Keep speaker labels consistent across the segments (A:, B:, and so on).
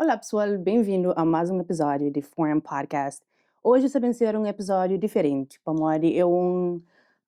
A: Olá pessoal, bem-vindo a mais um episódio di Forum Podcast. Hoje sta ben ser um episódio diferente, pamodi é um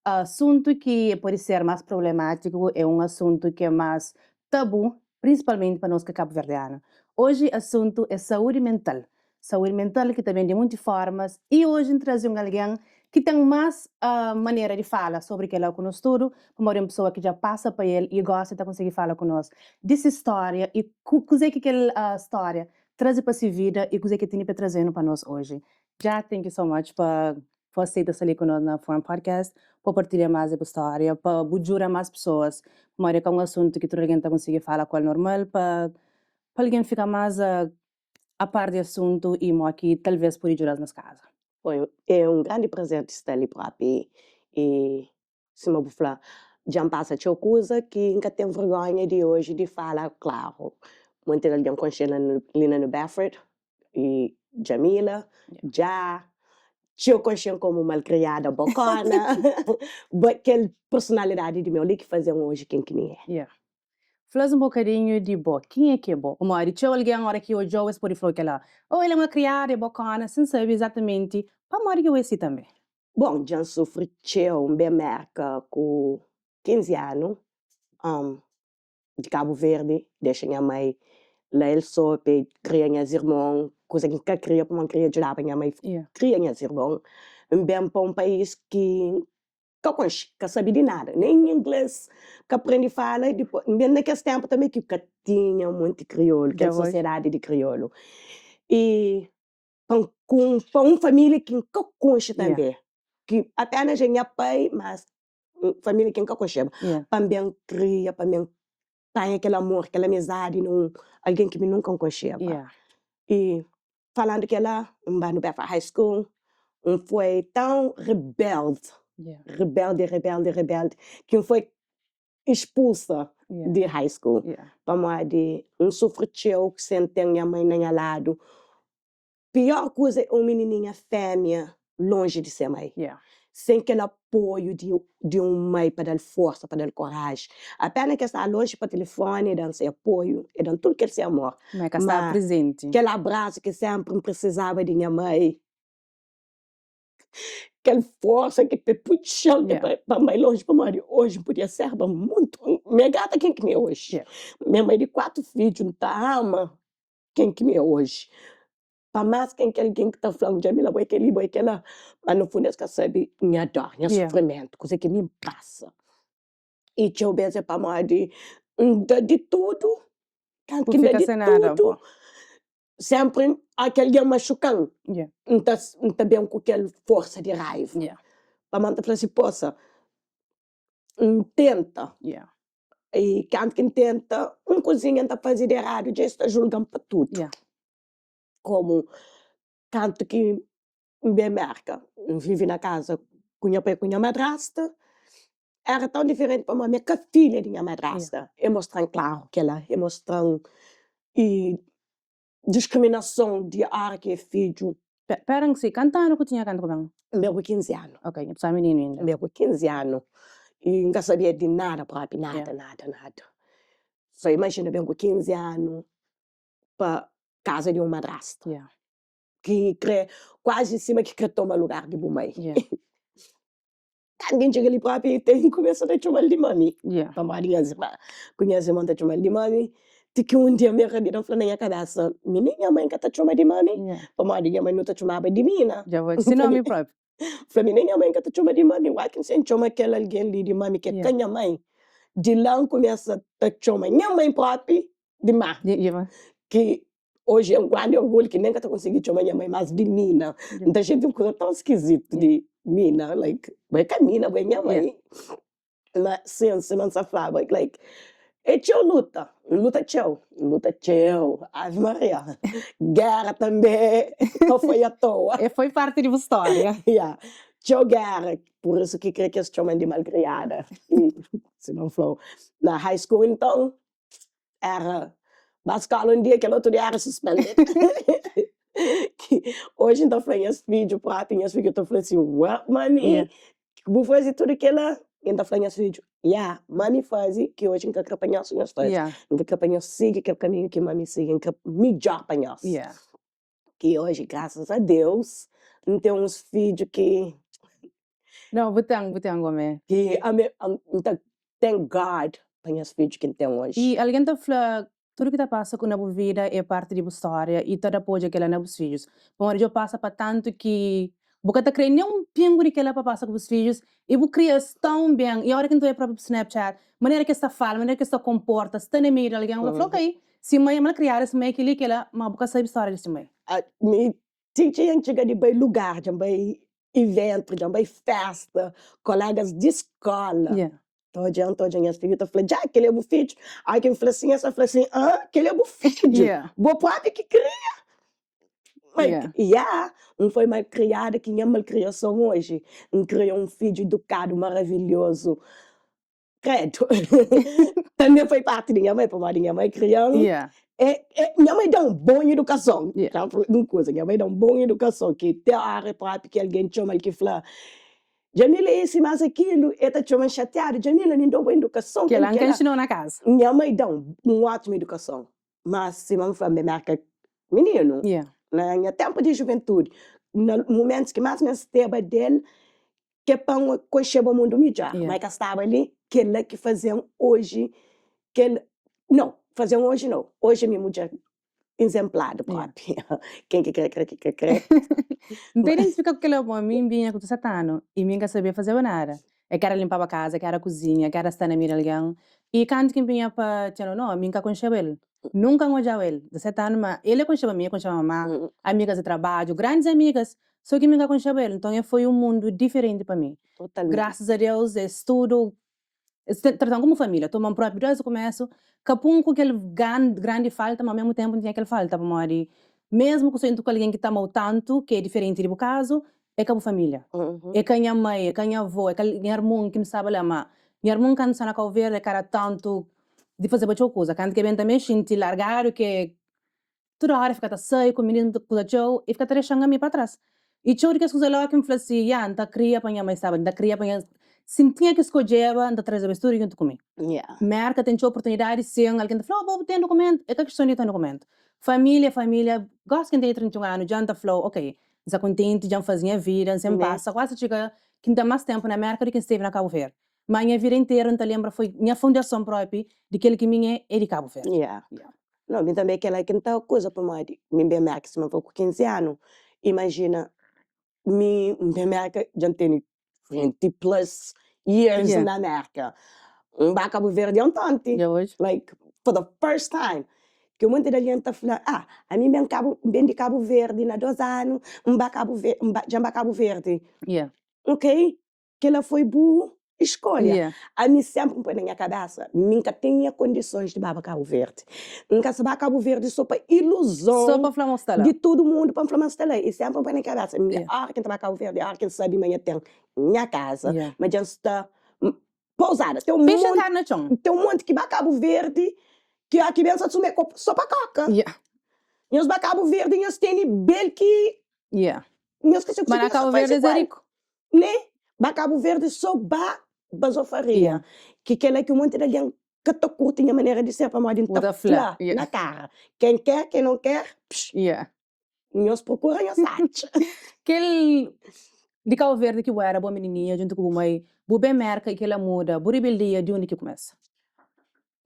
A: assunto ki pode ser mais problemático, é um assunto ki é mais tabu, principalmente pa nos ki é kabu-verdianu. Hoje assunto é saúde mental. Saúde mental ki ta ben di munti formas y hoje N traze un algen ki ten más manera di fala sobri kel-la ku nos tudu, pamodi é un pesoa ki dja pasa pa el y gosi ta konsigi fala ku nos di se stória y kuzê ki kel stória traze pa se vida y kuzê ki el tene pa traze-nu pa nos oji. Dja, thank you so much pa pa aseita sta li ku nos na Forum Podcast, pa partilha más di bu stória, pa bu djuda más pesoas, pamodi é ka un asuntu ki tudu algen ta konsigi fala ku el normal, pa pa algen fika más a par di asuntu y mo ki talvês pode djuda-s nes kaza.
B: Foi é un grandi prazer di sta li propi y sima bu fla dja N pasa txeu kuza ki N ka ten vergonha di oji di fala klaru. Monti di algen konxe li na New Bedford y Djamila, Dja, txeu konxe-m komu malkriada bokona but kel personalidadi di meu li ki faze-m oji ken ki mi é.
A: Fla-s un bokadinhu di bo. Kenha ki é bo? Pamodi txeu algen óra ki odja-u es pode fla-u kel-la, Oh, el é malkriada, é bokóna, sen sabe izatamenti pamodi ki bo é si tanbê.
B: Bon, dja N sufri txeu. N ben Mérka ku 15 anu, di Kabu Verdi, dexa nha mai la el sô pa el kria nhas irmon, kuza ki N ka kria pamodi N kria djudaba nha mai kria nhas irmon. N ben pa un país ki Ka konxe, ka sabe di nada, nen ingles ka prende fala y dipos, ben na kes tenpu tanbe ki ka tinha monti kriolu, kel sosiedadi di kriolu. Y pa N ku pa un familia ki N ka konxe tanbe, ki apenas é nha pai, mas familia ki N ka konxeba, pa N ben kria, pa N ben panha kel amor, kel amizadi na un algen ki mi nunka N konxeba. Y Falandu kela, N ba nu Bedford High School, N foi tãu rebeldi, rebeldi, rebeldi, rebeldi, ki N foi expulsa di high school, pamodi N sufri txeu sen ten nha mãe na nha ladu. Pior kuza é un minininha fémia lonji di se mai, sen kel apoiu di di un mai pa da-l forsa, pa da-l koraji. Apena ki el staba lonji pa tilifoni, el da-m se apoiu, el da-m tudu kel se amor.
A: Ma el ka staba prezenti.
B: Kel abrasu ki senpri N prisizaba di nha mai, kel forsa ki pa putxa-m pa N bai lonji, pamodi oji N podia sérba muntu. Mi é grata ken ki mi é oji. Mi é mai di 4 fidju, N ta ama ken ki mi é oji. Pa más ken ki algen ki ta fla-m, Djamila, bo é kel-li, bo é kel-la, má na fundu es ka sabe nha dór, nha sufrimentu, kuzê ki mi N pasa. I txeu bês é pamodi N da di tudu, kantu ki N da di tudu, sénpri óki algen maxuka-m, N ta N ta ben ku kel forsa di raiva. Pamodi N ta fla si, Posa, N tenta, i kantu ki N tenta, un kuzinha N ta faze di eradu, dja es ta julga-m pa tudu. Komu kantu ki N ben Merka, N vive na kaza ku nha pai ku nha madrasta, era tãu diferenti pamodi mi é ka filha di nha madrasta. E mostra-m klaru kela, e mostra-m i diskriminason di óra ki é fidju.
A: Pera N si, kantu anu ku tinha kantu ku ben?
B: N ben ku 15 anu.
A: Ok, nha staba mininu inda.
B: N ben ku 15 anu i N ka sabia di nada propi, nada, nada, nada. So imajina ben ku 15 anu. pa kaza di un madrasta
A: Yeah.
B: ki kre kuazi sima ki kre toma lugar di bu mai.
A: Yeah.
B: Kantu ki N txiga li propi ten kumesa ta txoma-l di mami
A: Yeah.
B: pamodi nhas irma ku nhas irmon ta txoma-l di mami ti ki un dia mi rabida N fla na nha kabesa mi nen nha mai N ka ta txoma di mami
A: Yeah.
B: pamodi nha mai nu ta txomaba di mina.
A: Dja bo si nomi propi.
B: Fla mi nen nha mai N ka ta txoma di mami why ki N sen txoma kel algen li di mami ki é ka
A: Yeah.
B: nha mai. Di la N kumesa ta txoma nha mai propi di má ki oji é un grandi orgulhu ki nen ka ta konsigi txoma nha mai más di mina. N ta xinti un kuza tãu skizitu di mina like bo é ka mina bo é nha mai. Ma sin sima N sa flaba like é txeu luta, N luta txeu, N luta txeu, ave maria, géra tanbe ka foi atoa.
A: É foi parti di bu stória.
B: Ya, txeu géra, pur isu ki kre ki es txoma-m di malkriada sima N fla-u na high school nton. Era ba skola un dia kel otu dia era suspended Oji N ta fla nhas fidju propi nhas fidju ta fla si what mami bu fazi tudu kela? N ta fla nhas fidju, Ya, mami faze ki oji N ka kre pa nhos, nhos faze. N ka kre pa nhos sigi kel kaminhu ki mami sigi, N kre midjór pa nhos. Ki oji, grasas a Deus, N ten uns fidju ki.
A: Nau, bu ten, bu ten gome.
B: Ki ami, N ta thank God pa nhas fidju ki N ten oji.
A: I algen ta fla Tudu ki ta pasa ku na bu vida é parti di bu stória i ta da pa odja kel-la na bus fidjus. Pamodi dja bu pasa pa tantu ki bu ka ta krê nen un pingu di kel-la pa pasa ku bus fidjus i bu kria-s tãu ben. I óra ki N ta odja própi bu Snapchat, manera ki es ta fala, manera ki es ta konporta, sta na meiu di algen, bu ta fla, ok, si mai é malkriada, si mai é kel-li, kel-la, má bu ka sabe stória di si mai.
B: Mi ti dja N txiga di bai lugar, dja N bai iventu, dja N bai festa, kolégas di skóla ta odja-m, ta odja nhas fidju, ta fla, Dja, kel-li é bu fidju? Óra ki N fla sin, es ta fla sin, An, kel-li é bu fidju? Bo própi ki kria? Like, yeah, N foi malkriada ki nha malkriason oji, N kria un fidju idukadu, maravilhozu. Credo. Tanbe foi parti di nha mai, pamodi nha mai kria-m.
A: Yeah.
B: E, e, nha mai da-m bon idukason. Yeah. Ka fla un kuza, nha mai da-m bon idukason ki te ora propi ki algen txoma-l ki fla, Djamila isi mas akilu, e ta txoma-m xatiadu, Djamila mi N da-u bon idukason,
A: Kel-la N ka inxina-u na kaza.
B: Nha mai da-m un ótimu idukason. Mas sima N fla, N ben merka mininu.
A: Yeah.
B: Na nha tenpu di juventudi, na mumentus ki mas mesteba del, Ke pa N konxeba mundu midjór, má e ka staba li. Kel-la ki faze-m oji kel, nau, faze-m oji nau, oji mi mudjer izenpladu propi. Ken ki kre, kre, ki ka kre.
A: N ta identifika ku kel-la bo, mi N binha ku 17 anu i mi N ka sabia fazeba nada. E ka era linpaba kaza, e ka era kuzinha, e ka era sta na mi di algen. I kantu ki N binha pa Tia Nonó, mi N ka konxeba el. Nunka N odjaba el. 17 anu, ma el e konxeba mi, e konxeba mamá, amigas di trabadju, grandis amigas. So ki mi ka konxeba el, nton e foi un mundu diferenti pa mi.
B: Totalmenti.
A: Grasas a Deus es tudu, es tratan komu familia, toma-m propi desdi kumesu, ka pun ku kel grandi falta, ma omesmu tenpu N tinha kel falta, pamodi mesmu ku sta djuntu ku algen ki ta amau tantu, ki é diferenti di bu kazu, é ka bu familia. É ka nha mai, é ka nha avó, é ka nha armun ki N staba la, ma nha armun kantu sta na Kau Verdi é ka era tantu di fazeba txeu kuza, kantu ki e ben tanbe xinti largadu ke Tudu óra e fika ta sai ku mininu ta kuza txeu, e fika ta dexa-m ami pa tras. I txeu di kes kuza la ki N fla si, ya, N ta kria pa nha mai staba li, N ta kria pa nha. Si N tinha ki skodjeba, N ta trazeba es tudu djuntu ku mi. Merka ten txeu oportunidadi, sin, algen ta fla, oh, bo bu ten dukumentu. É ka kiston di ten dukumentu. Família é família. Gosi ki N tene 31 anu, dja N ta fla-u, ok, N sta kontenti, dja N faze nha vida, N sen pasa kuazi txiga ki N ten más ténpu na Merka di ki N stevi na Kabu Verdi. Má nha vida interu N ta lenbra foi nha fundason própi di kel ki mi N é, é di Kabu Verdi.
B: No, mi tanbe kel-la ki N ta kuza pamodi mi ben Merka sima N fla ku 15 anu, imajina mi N ben Merka dja N tene 20 plus years na Merka, N ba Kabu Verdi ontonti, like for the first time, ki un monti di algen ta fla, ah ami N ben Kabu N ben di Kabu Verdi na 2 anu N ba Kabu Verdi dja N ba Kabu Verdi, ok. Kela foi bu escolha.
A: Yeah.
B: Ami sempre N poi na nha cabeça, mi N ka ten nha condições di baba Cabo Verde. N ka sa ba Cabo Verde so pa iluzon
A: So pa fla ma bu sta la.
B: di tudu mundu pa N fla ma N sta la. I sempre N poi na nha cabeça, mi
A: Yeah.
B: ora ki N ta ba Cabo Verde, ora ki N sabi ma nha ten nha casa,
A: Yeah.
B: ma dja N sta pousada. Ten un
A: Pexi
B: monti,
A: entradu na txon.
B: ten un monti ki ba Cabo Verde ki ora ki ben sa sume kopu so pa koka.
A: Yeah.
B: Nhos ba Cabo Verde nhos tene bel ki
A: Yeah.
B: nhos ka sa
A: Ma
B: konsigi
A: na
B: nhos sa
A: Cabo
B: faze
A: Verde es é
B: ku el.
A: riku.
B: Ne ba Cabo Verde so ba bazofaria ki kela ki un monti di algen ka ta kurti nha manera di ser pamodi N ta fla na kara ken ker ken non ker psh nhos prokura nhos atxa.
A: Kel di Cabo Verde ki bu era bo minininha djuntu ku bu mai bu ben Merka i kela muda bu rebeldia di undi ki kumesa?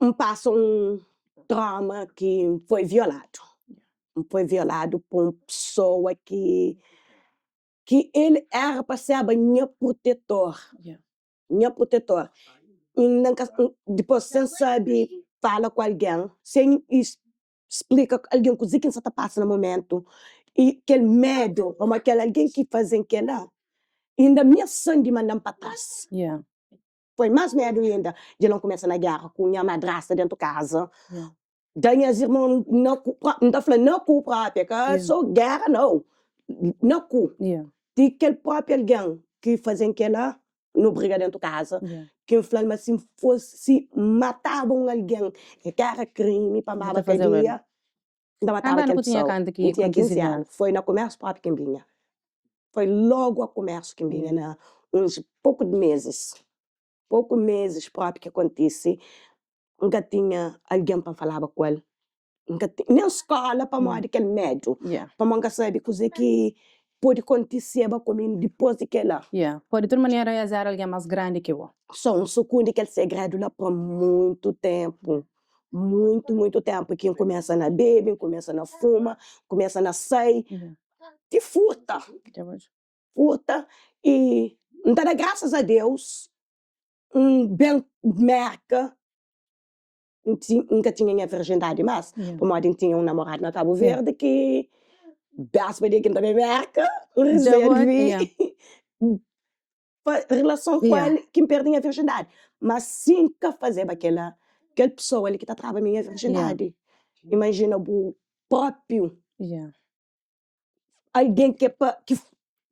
B: N pasa un trauma ki N foi violadu N foi violadu pa un pesoa ki ki el éra pa sérba nha protetor, nha protetor. Inda N ka, dipôs sen sabe fala ku algen, sen splika algen kuzê ki N sa ta pasa na momentu, i kel medu pamodi kel algen ki faze-m kel-la inda miasan di manda-m pa tras. Foi más medu inda. Dja la N kumesa na géra ku nha madrasta déntu kaza. Da nhas irmon na ku propi, N ta fla na ku propi, é ka so géra nau, na ku. Ti kel propi algen ki faze-m kel-la, nu briga dentu kaza, ki N fla-l ma si N fosi, si N mataba un algen, é ka éra krimi pa N baba kadia, N ta mataba kel pesoa. N tinha 15 anu, foi na kumésu propi ki N binha, foi logu a kumésu ki N binha, na uns poku di mezis. Poku mezis propi ki kontise, N ka tinha algen pa N falaba ku el, N ka tinha nen skola pamodi kel medu, pamodi N ka sabe kuzê ki pode kontiseba ku mi dipôs di kel-la.
A: Yeah. Pô, di tudu manera es éra algen más grandi ki bo.
B: So N sukundi kel segredu la pa mutu ténpu, mutu, mutu ténpu ki N kumesa na bebe, N kumesa na fuma, N kumesa na sai, ti furta, furta i N ta da grasas a Deus N ben Merka, N ti, N ka tinha nha virjindadi más, pamodi N tinha un namoradu na Kabu Verdi ki béspa dia ki N ta ben Merka, N rezervi pa relason ku el ki N perde nha virjindadi. Má si N ka fazeba kel-la, kel pesoa li ki ta traba mi nha virjindadi. Imajina bu própi Algen ki é pa ki.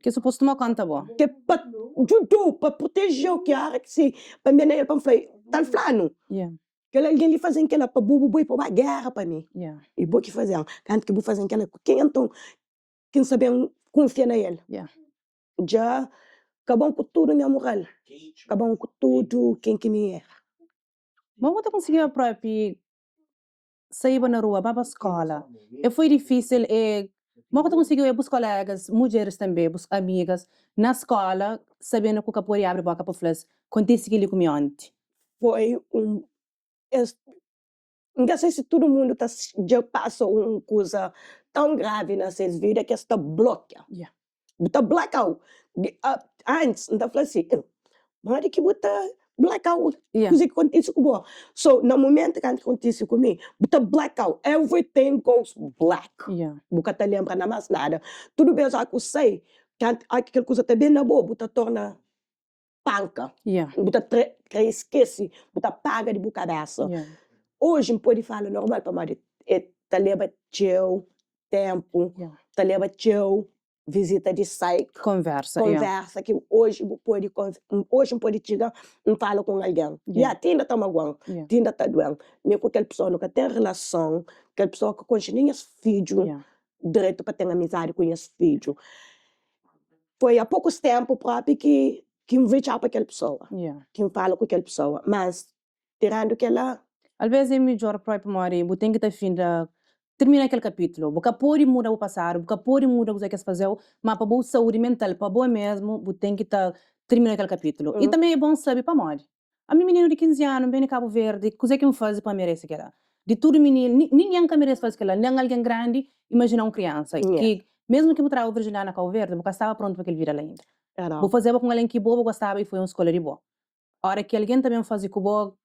A: Ki é supostu toma konta bo.
B: Ki é pa djuda-u, pa proteje-u, ki óra ki si pa N ben na el pa N fla, tal flanu, kel algen li faze-m kel-la pa bo, bu bai pa bu ba géra pa mi. I bo ki faze-m. Kantu ki bu faze-m kel-la, ku kenha nton ki N sta ben kunfia na el? Dja kaba-m ku tudu nha moral, kaba-m ku tudu ken ki mi éra.
A: Bo bu ta konsigiba propi Saíba na rua, baba skola. E foi difísil e Mo ku ta konsigi oja bus kolegas, mudjeris tanbe, bus amigas, na skola, sabendo ku ka pode abri boka pa fla-s, kontisi kili ku mi onti?
B: Foi un es N ka sai si tudu mundu ta dja pasa un kuza tãu gravi na ses vida ki es ta blokia. Bu ta blackout. Antis N ta fla si, modi ki bu ta blackout kuzê ki kontise ku bo? So, na mumentu kantu ki kontise ku mi, bu ta blackout, everything goes black. Bu ka ta lenbra na más nada. Tudu bês óki bu sai, kantu óki kel kuza ta ben na bo, bu ta torna panka, bu ta krê skese, bu ta paga di bu kabésa. Oji N pode fala normal pamodi e ta leba txeu ténpu, ta leba txeu vizita di psych,
A: Konversa,
B: konversa ki oji bu pode oji N pode txiga N fala ku un algen, ya ti inda ta magua-m, ti inda ta due-m, mi ku kel pesoa nu ka ten relason, kel pesoa ka konxe nen nhas fidju dretu pa ten amizadi ku nhas fidju. Foi a pokus ténpu propi ki ki N reach out pa kel pesoa, ki N fala ku kel pesoa, mas Tirandu kel-la.
A: Alvês é midjór própi pamodi bu ten ki ta finda tirmina kel kapítlu. Bu ka pode muda bu pasadu, bu ka pode muda kuzê ki es faze-u, má pa bu saúdi mental, pa bo mésmu, bu ten ki ta tirmina kel kapítlu. I tanbê é bon sabe pamodi. Ami mininu di 15 anu, N ben di Kabu Verdi, kuzê ki N faze pa N merese kel-la? Di tudu mininu, ningen ka merese faze kel-la, nen algen grandi, imajina un kriansa ki mésmu ki bu traba virjindadi na Kabu Verdi, bu ka staba prontu pa kel vida la inda. Bu fazeba ku un algen ki bo bu gostaba i foi un skolha di bo. Ora ki algen ta ben faze ku bo,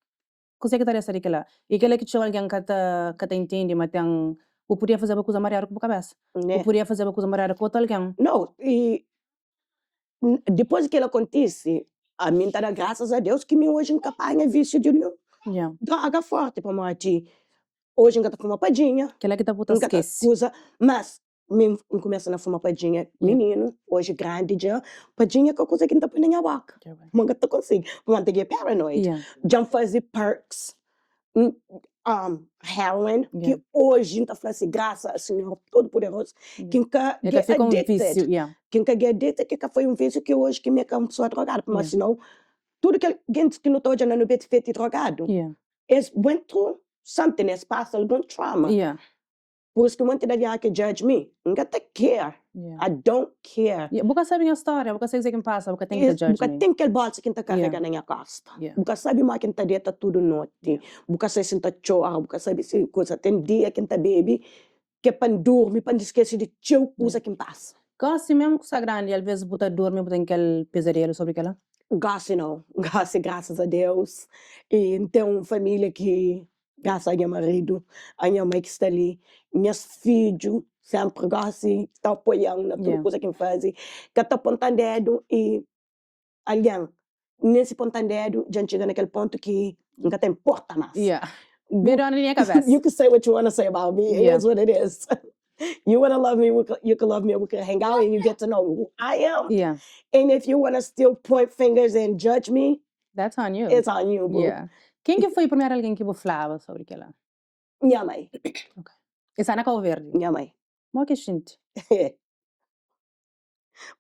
A: kuzê ki ta resta di kel-la? I kel-la ki txeu algen ka ta ka ta intende ma ten, bu podia fazeba kuza mariadu ku bu kabésa. Bu podia fazeba kuza mariadu ku otu algen.
B: Nau, i dipôs di kel-la kontise, ami N ta da grasas a Deus ki mi oji N ka panha vísiu di ninhun droga fórti, pamodi oji N ka ta fuma padjinha,
A: Kel-la ki ta bu ta
B: N ka ta
A: skese.
B: kuza, mas Mi N kumesa na fuma padjinha mininu, oji grandi dja, padjinha ka kuza ki N ta poi na nha boka, ma N ka ta konsigi, pamodi N ta gia paranoid. Dja N faze perks, heroin, ki oji N ta fla si grasa a Sinhor Todo Poderoso ki N ka gia addicted, ki N ka gia addicted, ki ka foi un visiu ki oji ki mi é ka un pesoa drogadu, pamodi sinau tudu kel gentis ki nu ta odja na nu beti feti drogadu, es went through something, es pasa algun trauma. Pur isu ki monti di algen ki judge me, N ka ta care, I don't care.
A: Bu ka sabi nha storia, bu ka sabi kuzê ki N pasa, bu ka ten ki ta judge me.
B: Bu ka ten kel bolsa ki N ta karega na nha kosta, bu ka sabi modi ki N ta deta tudu noti, bu ka sabi si N ta txora, bu ka sabi si kuza. Ten dia ki N ta bebe ki é pa N durmi, pa N diskese di txeu kuza ki N pasa.
A: Gosi mesmu ku sta grandi, alvês bu ta durmi bu ten kel pezadelu sobri kel-la?
B: Gosi nau, gosi grasas a Deus i N ten un familia ki Grasa a nha maridu, a nha mai ki sta li, nhas fidju senpri gosi ta apoia-m na tudu kuza ki N faze, ka ta ponta-m dedu i algen nen si ponta-m dedu dja N txiga na kel pontu ki N ka ta inporta más. You can say what you wanna say about me, it is what it is. You wanna love me, you can love me, we can hang out and you get to know who I am. And if you wanna still point fingers and judge me,
A: That's on you.
B: It's on you, boo.
A: Yeah. Ken ki foi primeru algen ki bu flaba sobri kel-la?
B: Nha mai.
A: Ok. E sta na Kau Verdi?
B: Nha mai.
A: Mo ki xinti?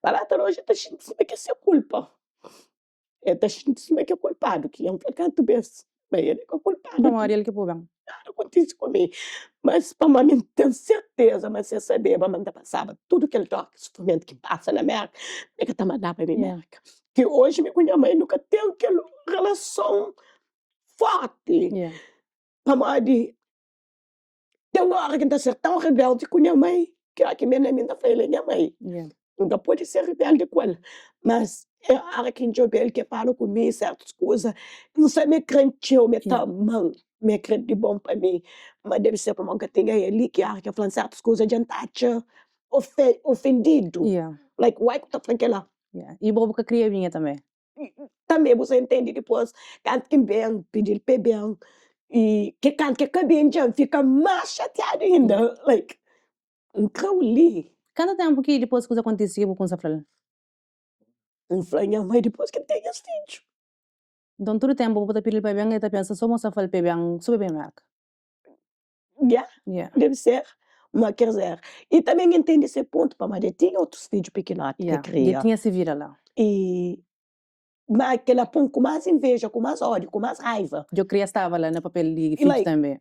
B: Palata oji ta xinti sima ki é se kulpa. El ta xinti sima ki é kulpadu ki N fla kantu bês ma el é ka kulpadu.
A: Pamodi el ki pô ben.
B: Nada kontise ku mi. Mas pamodi N ten serteza ma si el sabeba ma N ta pasaba tudu kel dor ki sufrimentu ki N pasa na Mérka, el ka ta mandaba mi Mérka. Ki oji mi ku nha mai nu ka ten kel relason fórti pamodi Ten óra ki N ta ser tãu rebéldi ku nha mai, ki óra ki mi na mi N ta fla, el é nha mai, N ka pode ser rebéldi ku el. Mas é óra ki N djobe-l, ki el fala ku mi sértus kuza, N sabe ma el krê-m txeu, ma el ta ama-m, ma el krê di bon pa mi. Ma debe ser pamodi N ka ten el li, ki óra ki el fla-m sértus kuza dja N ta atxa ofendidu. Like, why ki bu ta fla-m kel-la?
A: I bo bu ka kria binha tanbê?
B: Tanbe bu sa intende dipôs kantu ki N ben pidi-l pa e ben i ke kantu ke ka ben dja N fika más xatiadu inda like N krê-u li.
A: Kantu ténpu ki dipôs kuza kontise ki bu kumsa fla-l?
B: N fla nha mai dipôs ki N ten nhas fidju.
A: Nton tudu ténpu bu ta pidi-l pa e ben e ta pensa so ma bu sta fla-l pa e ben so pa e ben Merka?
B: Ya,
A: Ya.
B: debe ser. Ma ker dizer, i tanbe N intende se pontu pamodi el tinha otus fidju pikinoti
A: Ya,
B: ki kria.
A: dja tinha se vida la.
B: I ma kel-la pô-m ku más inveja, ku más ódiu, ku más raiva.
A: Dja kria staba la na papel di
B: I
A: fidju
B: like,
A: tanbe.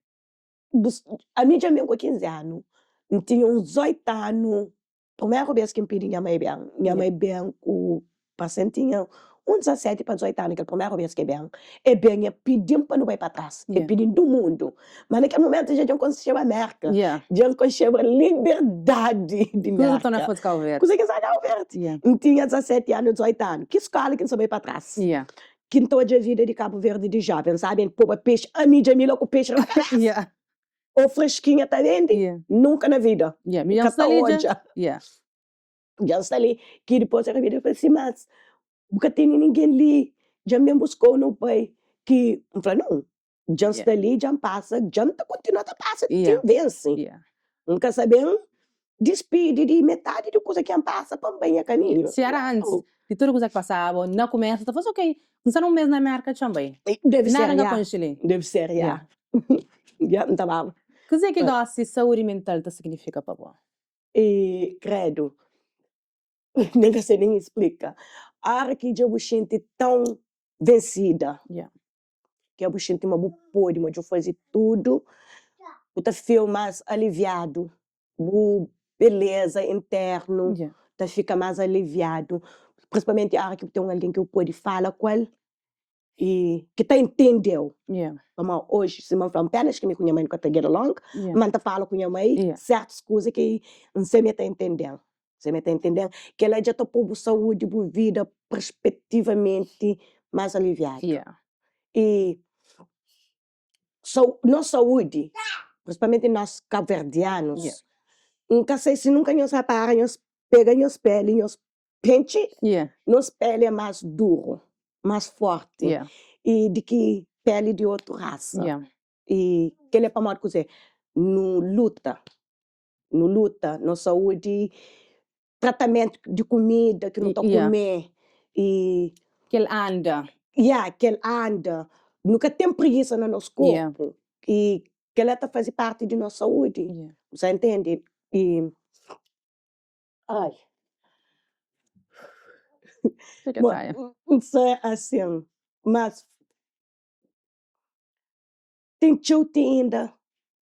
B: bu ami dja N ben ku 15 anu, N tinha uns 18 anu Primeru bês ki N pidi nha mai ben, nha mai ben ku parse N tinha uns 17 pa 18 anu kel primeru bês ki el ben, el ben el pidi-m pa nu bai pa tras, el pidi-m du mundu, ma na kel mumentu dja dja N konxeba Mérka, dja N konxeba liberdadi di Mérka, kuza ki N sa Kau Verdi, N tinha 17 anu, 18 anu, ki skóla ki N sa bai pa tras, ki N ta odja vida di Kabu Verdi di jóven, sabi, el poba pexi, ami dja mi la ku pexi na kabésa. Ô fresquinha ta rende?
A: Yeah.
B: Nunka na vida.
A: Yeah. Mi
B: N
A: dja
B: ka
A: sta
B: ta
A: li dja.
B: odja.
A: Yeah.
B: Dja N sta li. Ki dipôs el rabida el fla si, Mas bu ka tene ningen li, dja N ben buska-u no bai. Ki N fla, Nau, dja N
A: Yeah.
B: sta li, dja N pasa, dja N ta kontinua ta pasa ti
A: Yeah.
B: N vense.
A: Yeah.
B: N ka sa ben dispidi di metadi di kuza ki N pasa pa N bai nha kaminhu.
A: Si éra antis
B: Nau.
A: di tudu kuza ki pasaba, na kumesa ta fla si, ok, N sta na un mês na Mérka, txa N bai.
B: Debe
A: Nada
B: ser,
A: N ka
B: ya.
A: konxe li.
B: Debe ser, ya.
A: Yeah.
B: Ya, N ta baba.
A: Kuzê ki gósi saúdi mental ta siginifika pa bo?
B: I kredu, nen ka sei nen splika. Óra ki dja bu xinti tãu vensida,
A: Yeah.
B: ki bu xinti ma bu pode, ma dja bu faze tudu, bu ta feel más aliviadu, bu beleza internu
A: Yeah.
B: ta fika más aliviadu, prinsipalmenti óra ki bu ten un algen ki bu pode fala ku el i ki ta intende-u.
A: Yeah.
B: Pamodi oji, sima N fla, apenas ki mi ku nha mai nu ka ta get along,
A: Yeah.
B: ma N ta fala ku nha mai
A: Yeah.
B: sertus kuza ki N sabe ma el ta intende-m, N sabe ma el ta intende-m. Kel-la dja ta pô bu saúdi, bu vida perspetivamenti más aliviadu.
A: Yeah.
B: I sau, nos saúdi, prinsipalmenti nos kabuverdianus,
A: Yeah.
B: N ka sai si nunka nhos rapara, nhos pega nhos péli, nhos Penti,
A: Yeah.
B: nos péli é más duru, más fórti
A: Yeah.
B: i di ki péli di otu rasa.
A: Yeah.
B: I kel-li é pamodi kuzê? Nu luta, nu luta, nos saúdi, tratamentu di kumida ki nu ta
A: Yeah.
B: kume i.
A: Kel anda.
B: Ya, kel anda. Nu ka ten prigisa na nos
A: Yeah.
B: korpu i kel-la ta faze párti di nos saúdi.
A: Yeah.
B: Bu sa intende? I. Ai.
A: Fika traia.
B: N sa asin, mas ten txeu ti inda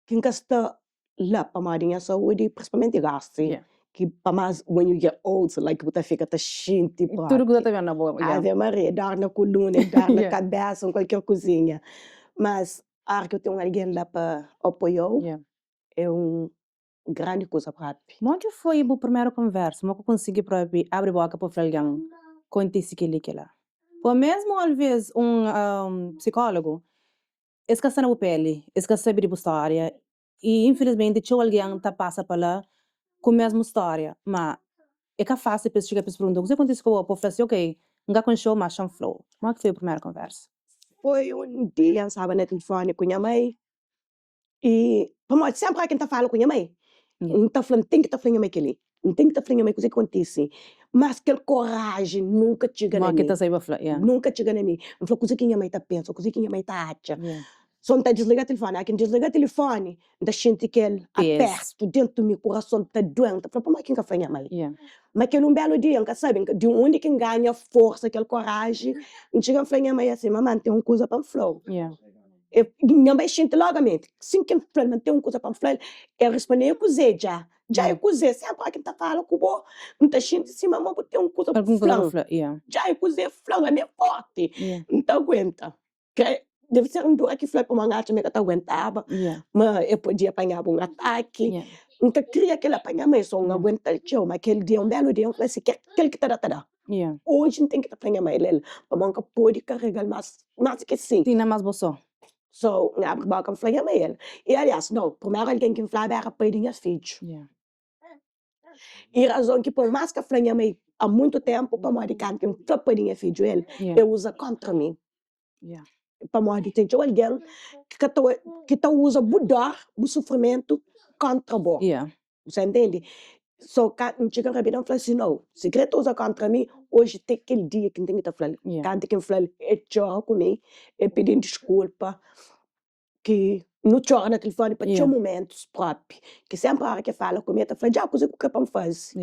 B: ki N ka sta la pamodi nha saúdi, prinsipalmenti gosi,
A: Yeah.
B: ki pa mas when you get old like bu ta fika ta xinti propi.
A: Tudu kuza ta ben na bo, yeah.
B: Ave Maria, dor na kuluna, dor na
A: Yeah.
B: kabesa, un kualker kuzinha. Mas ora ki bu ten un algen la pa apoiau,
A: Yeah.
B: é un Grandi kuza propi.
A: Modi ki foi bu primeru konversa? Mo ku konsigi propi abri boka pa fla algen kontisi kel-li kel-la? Ô mesmu alvês un psikólogu, es ka sta na bu peli, es ka sabe di bu stória i infilismenti txeu algen ta pasa pa la ku mesmu stória, má é ka fásil pa es txiga pa es pergunta kuzê kontisi ku bo pa bu fla si ok, N ka konxe-u má xa-m fla-u. Modi ki foi bu primeru konversa?
B: Foi un dia N staba na tilifoni ku nha mai I pamodi sénpri óras ki N ta fala ku nha mai, N ta fla, N ten ki ta fla nha mai kel-li, N ten ki ta fla nha mai kuzê ki kontise. Mas kel koraji nunka txiga na mi. Nunka txiga na mi. N fla, kuzê ki nha mai ta pensa, kuzê ki nha mai ta atxa? So N ta disliga tilifoni, óki N disliga tilifoni N ta xinti kel apertu dentu mi, kurason ta duen, N ta fla pamodi ki N ka fla nha mai? Ma kel un belu dia N ka sabe di undi ki N ganha forsa, kel koraji, N txiga N fla nha mai asin, Mamá N ten un kuza pa N fla-u. Nha mai xinti logamenti, sin ki N fla-l ma N ten un kuza pa N fla-l, el risponde, E kuzê dja? Dja e kuzê? Senpri óki N ta fala ku bo, N ta xinti sima ma bu ten un kuza pa fla-m. Dja e kuzê? Fla-m, ami é forti, N ta aguenta. Kre deve ser un dor ki fla pamodi N atxa ma e ka ta aguentaba, ma e podia panhaba un ataki. N ka kria kel-la pa nha mai, so N aguenta-l txeu. Ma kel dia, un belu dia, N fla si, kel ki ta da, ta da. Oji N ten ki ta fla nha mai el, pamodi N ka pode karega-l más, más di ki si.
A: Tina más bo so.
B: So, N abri boka N fla nha mai el. I aliás, nau, primeru algen ki N flaba era pai di nhas fidju. I razon ki pô-m más ka fla nha mai a muitu ténpu, pamodi kantu ki N fla pai di nha fidju el, el uza kóntra mi. Pamodi ten txeu algen ki ka ta ki ta uza bu dór, bu sufrimentu kóntra bo. Bu sta ntende? So, ka N txiga N rabida N fla si, nau, si kre ta uza kóntra mi, oji te kel dia ki N ten ki ta fla-l. Kantu ki N fla-l, el txora ku mi, el pidi-m diskulpa. Ki nu txora na tilifoni pa txeu mumentus propi, ki senpri ora ki el fala ku mi el ta fla, dja kuze ku kre pa N faze?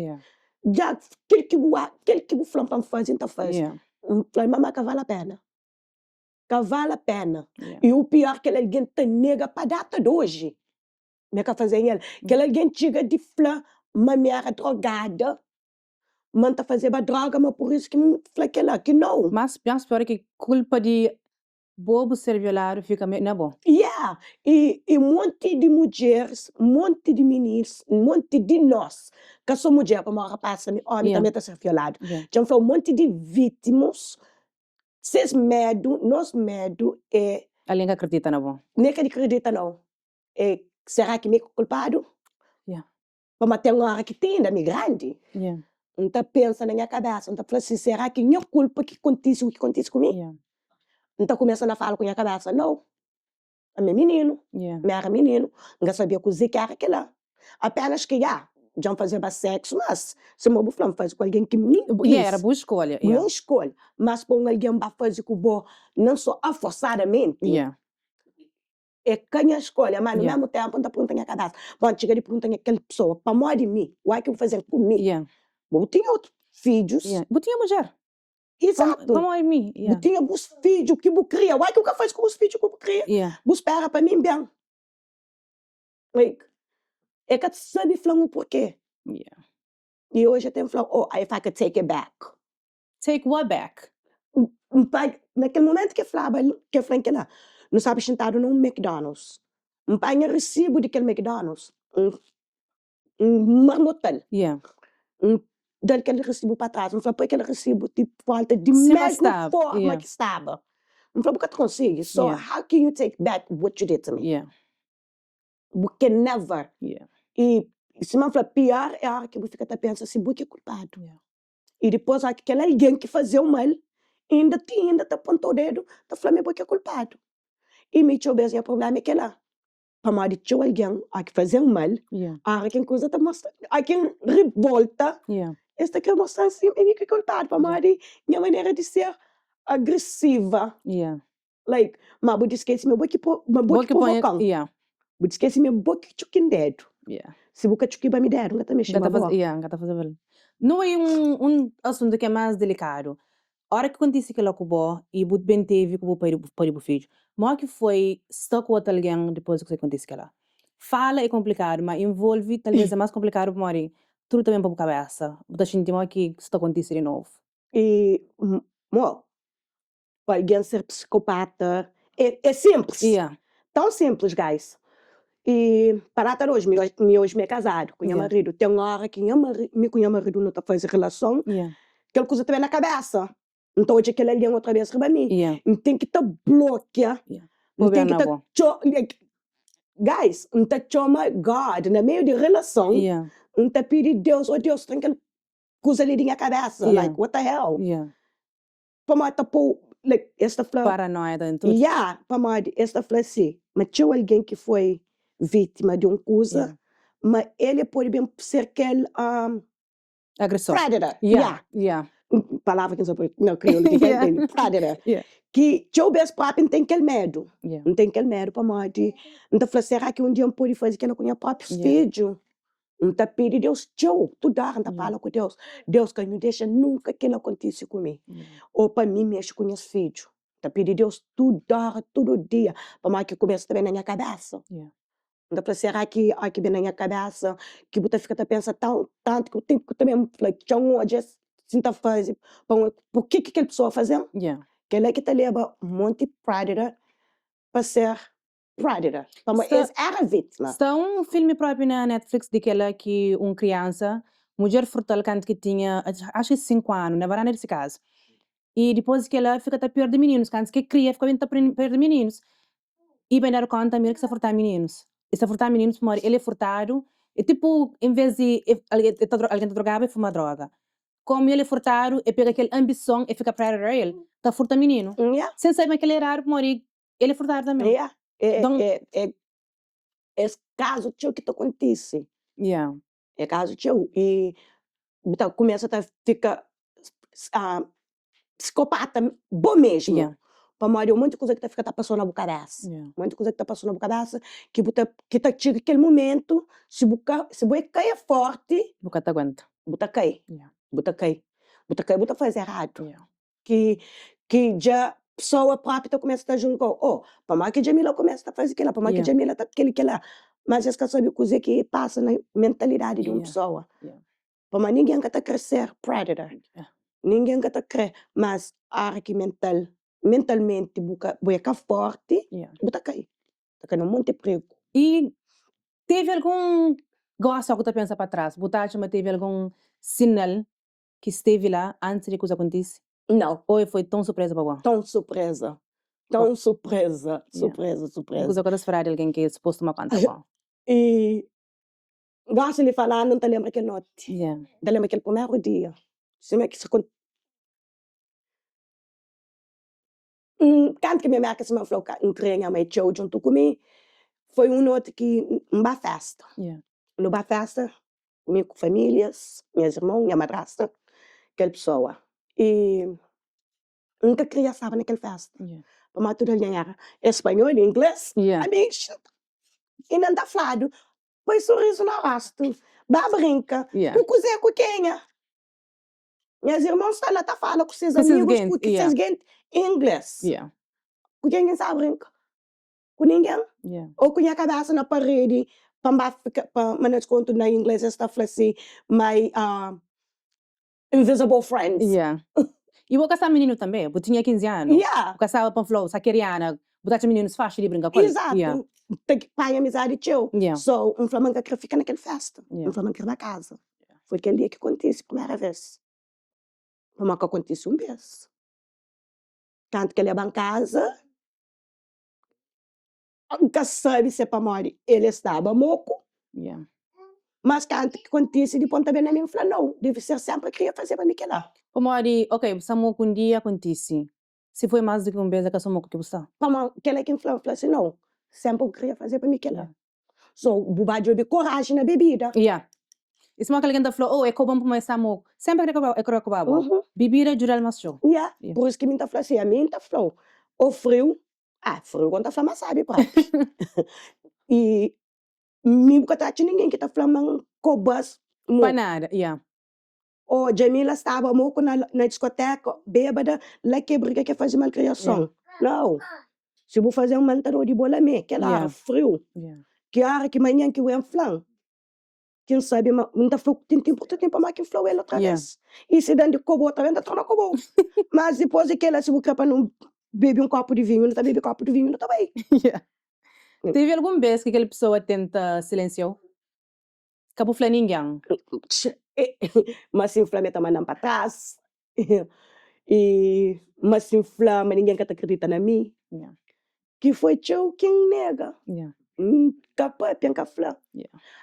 B: Dja kel ki bu kel ki bu fla-m pa N faze N ta faze. N fla-l mamá ka vale a pena, ka vale a pena. I u pior kel algen ta nega pa data di oji ma el ka faze-m el. Kel algen txiga di fla ma mi era drogada, ma N ta fazeba droga ma pur isu ki N fla kel-la, ki nau.
A: Más pior ki kulpa di Bo bu ser violadu fika me na bo.
B: Yeah! I i monti di mudjeris, monti di minis, monti di nos, ka so mudjer pamodi rapaz tanbe, omi tanbe ta ser violadu. Dja N fla-u monti di vitimus, ses medu, nos medu é.
A: Algen ka kridita na bo.
B: Ne ka di kridita nau. É sera ki mi ki kulpadu?
A: Yeah.
B: Pamodi ten ora ki ti inda mi grandi,
A: Yeah.
B: N ta pensa na nha kabesa, N ta fla si, sera ki nha kulpa ki kontise u ki kontise ku mi?
A: Yeah.
B: N ta kumesa na fala ku nha kabesa, nau, ami é mininu,
A: Yeah.
B: mi era mininu, N ka sabia kuze ki era kila. Apenas ki ya, dja N fazeba seksu, mas sima bu fla, N faze ku algen ki mi
A: Yeah, era
B: kis,
A: bu skolha, yeah.
B: nha skolha. Mas pa un algen ba faze ku bo, nan so aforsadamenti,
A: Yeah.
B: É ka nha skolha, má na mésmu ténpu N ta pergunta nha kabésa. Bon, txiga di pergunta nha kel pesoa, Pamodi mi? Why ki bu faze-l ku mi? Bo bu tinha otu fidjus.
A: Bu tinha mudjer.
B: Izatu.
A: Pamodi mi?
B: Bu tinha bus fidju ki bu kria. Why ki bu ka faze ku bus fidju ki bu kria? Bu spera pa mi ben? Like, e ka sabe fla-m u porke. I oji e ten fla-m, oh, if I could take it back.
A: Take what back?
B: N panha, na kel momentu ki el flaba, ki el fla-m kel-la, nu staba xintadu na un McDonald's. N panha risibu di kel McDonald's, N N marmota-l.
A: Yeah.
B: N da-l kel risibu pa tras, N fla, poi kel risibu di volta di
A: Sima
B: mesmu
A: staba,
B: forma
A: yeah.
B: ki staba. N fla, bu ka ta konsigi, so
A: Yeah.
B: how can you take back what you did to me?
A: Yeah.
B: Bu can never.
A: Yeah.
B: I sima N fla, pior é ora ki bu fika ta pensa si bu ki é kulpadu.
A: Yeah.
B: I dipôs óki kel algen ki faze-u mal inda ti inda ta ponta-u dedu ta fla ma é bo ki é kulpadu. I mi txeu bês nha prubléma é kel-la, pamodi txeu algen óki faze-m mal, óra ki N kuza ta mostra, óki N rivolta, es ta krê mostra-m si é mi ki é kulpadu pamodi nha manera di ser agresiva. Like, ma bu diskese ma bo ki ma bo ki provoka-m. Bu diskese ma bo ki txuki-m dedu. Si bu ka txukiba mi dedu, N ka ta mexe ma bo.
A: N ka ta fazeba el. Nu bai un un asuntu ki é más delikadu. Ora ki kontise kel-la ku bo i bu ben tevi ku bu pai pai di bu fidju, modi ki foi sta ku otu algen dipôs di kuzê ki kontise kel-la? Fala é konplikadu, má involve talvês é más konplikadu pamodi tudu ta ben pa bu kabésa. Bu ta xinti modi ki sta kontise di novu.
B: I, mo, pa algen ser psikopata é é sinplis
A: Yeah.
B: tão sinplis guys i pa data di oji mi mi oji mi é kazadu ku nha
A: Yeah.
B: maridu ten ora ki nha mari mi ku nha maridu nu ta faze relason
A: Yeah.
B: kel kuza ta ben na kabesa N ta odja kel algen otra bes riba mi
A: Yeah.
B: N ten ki ta blokia
A: Yeah.
B: N ten
A: Bo
B: ki
A: ben
B: ta
A: na bo.
B: txo guys N ta txoma God na meiu di relason
A: Yeah.
B: N ta pidi Deus oh Deus tra-m kel kuza li di nha kabesa
A: Yeah.
B: like what the hell
A: Yeah.
B: Pamodi ta pou like es ta fla.
A: Paranoia ta tudu.
B: Ya, pamodi es ta fla si, ma txeu algen ki foi vítima di un kuza, ma el e pode ben ser kel
A: Agresor.
B: predator.
A: Ya,
B: Ya.
A: ya.
B: Palavra ki N sa poi na kriolu ki ka ntende, predator. Ki txeu bes propi N ten kel medu, N ten kel medu pamodi N ta fla sera ki un dia N pode faze kela ku nha proprius fidju? N ta pidi Deus txeu, tudu ora N ta fala ku Deus, Deus ka nhu dexa nunka kela kontise ku mi o pa mi mexe ku nhas fidju. N ta pidi Deus tudu ora, tudu dia pamodi ki kumesa ta ben na nha kabesa. N ta fla, sera ki óki ki ben na nha kabésa ki bu ta fika ta pensa tantu ki bu ten ki ta ben fla, txeu-m odja si N ta faze pa N purkê ki kel pesoa faze-m? Kel-la ki ta leba un monti predator pa ser predator, pamodi es éra vítima.
A: Sta un filmi propi na Netflix di kel-la ki un kriansa, mudjer furta-l kantu ki tinha acho ki 5 anu, na varanda di se kaza. I dipôs di kel-la fika ta perde mininus, kantu ki el kria fika ben ta perde mininus. I ben dadu konta ma el ki sta furta mininus. El sta furta mininus pamodi el é furtadu. É tipu en ves di algen ta drogaba el fuma droga. Komu el é furtadu el pega kel anbison el fika predator el ta furta mininu. Sen sabe ma kel-la é eradu pamodi el é furtadu tanbe.
B: Es kazu txeu ki ta kontise. É kazu txeu i bu ta kumesa ta fika psikopata bo mesmu pamodi un monti kuza ki ta fika ta pasa na bu kabesa un monti kuza ki ta pasa na bu kabesa ki bu ta ki ta txiga kel mumentu si bu ka si bu é ka é forti
A: bu ka ta aguenta
B: bu ta kai bu ta kai bu ta kai bu ta faze eradu ki ki dja pesoa propi ta kumesa ta julgau, oh pamodi ki Djamila kumesa ta faze kila, pamodi ki Djamila ta kili kila, mas es ka sabe kuze ki pasa na mentalidadi di un pesoa, pamodi ningen ka ta kre ser predator, ningen ka ta kre, mas ora ki mental mentalmenti bu ka bu e ka forti bu ta kai, ta kai na monti prigu.
A: I tevi algun, gosi o ku ta pensa pa tras, bu ta atxa ma tevi algun sinal ki stevi la antis di kuza kontise?
B: Nau.
A: Ô e foi ton surpreza pa bo?
B: Ton surpreza. Ton surpreza, surpreza, surpreza.
A: Kuza ku ta spera di algen ki é supostu toma konta bo.
B: I gosi li falando N ta lenbra kel noti. N ta lenbra kel primeru dia. Sima ki sa Kantu ki mi Merka sima N fla-u ka N kria nha mai txeu djuntu ku mi, foi un noti ki N ba festa. Nu ba festa, mi ku familias, nhas irmon, nha madrasta, kel pesoa. I N ka kria staba na kel festa, pamodi tudu algen era espanhol, ingles, ami inda N ta fladu, poi surizu na rostu, ba brinka, ku kuze, ku kenha? Nhas irmon sta la ta fala ku ses amigus, ku ses genti ingles. Ku ken ki N sta brinka? Ku ningen. Ô ku nha kabesa na paredi pa N ba fika, pa ma na deskontu na ingles es ta fla si, my invisible friends.
A: I bo ka sta mininu tanbe, bu tinha 15 anu. Bu ka staba pa N fla-u, Sakeriana, bu ta atxa mininus faxi di brinka ku el.
B: Izatu. Ta panha amizadi txeu. So, N fla ma N ka kre fika na kel festa. N fla ma N kre ba kaza. Foi kel dia ki kontise primera vez. Pamodi ka kontise un bes. Kantu ki el leba-m kaza, N ka sabe si é pamodi el staba moku, mas kantu ki kontise dipôs N ta ben na mi N fla, nau, deve ser senpri kria fazeba mi kel-la.
A: Pamodi, ok, bu sta moku un dia, kontise. Si foi más di ki un bes, é ka so moku ki bu sta.
B: Pamodi kel-la ki N fla, N fla si, nau, senpri bu kria fazeba mi kel-la. So bu ba djobe koraji na bebida.
A: Ya. I sima kel algen ta fla, oh, e koba-m pamodi e sta moku. Senpri e kre koba-bo. Bebida djuda-l más txeu.
B: Ya. Pur isu ki mi ta fla si, ami N ta fla-u, ô friu, ah, friu ku N ta fla ma sabi propi. I mi bu ka ta atxa ningen ki ta fla ma N koba-s
A: moku. Pa nada, ya.
B: Oh Djamila staba moku na na diskoteka bêbada la ke briga ke faze malkriason nau si bu fazen mal nta dau di bo la me kel ora friu ki ora ki manhan ki wen flan ki nsabe ma nta flau tintin pur tintin pamodi ki nflau el otra bes i si dan di koba otra bes nta torna kobau mas dipos di kela si bu kre pa nu bebe un kopu di vinhu nu ta bebe kopu di vinhu nu ta bai.
A: Tevi algun bes ki kel pesoa tenta silensiau? Ka bu fla ningen.
B: Ma si N fla ma e ta manda-m pa tras I ma si N fla ma ningen ka ta kridita na mi Ki foi txeu ki N nega N ka papia, N ka fla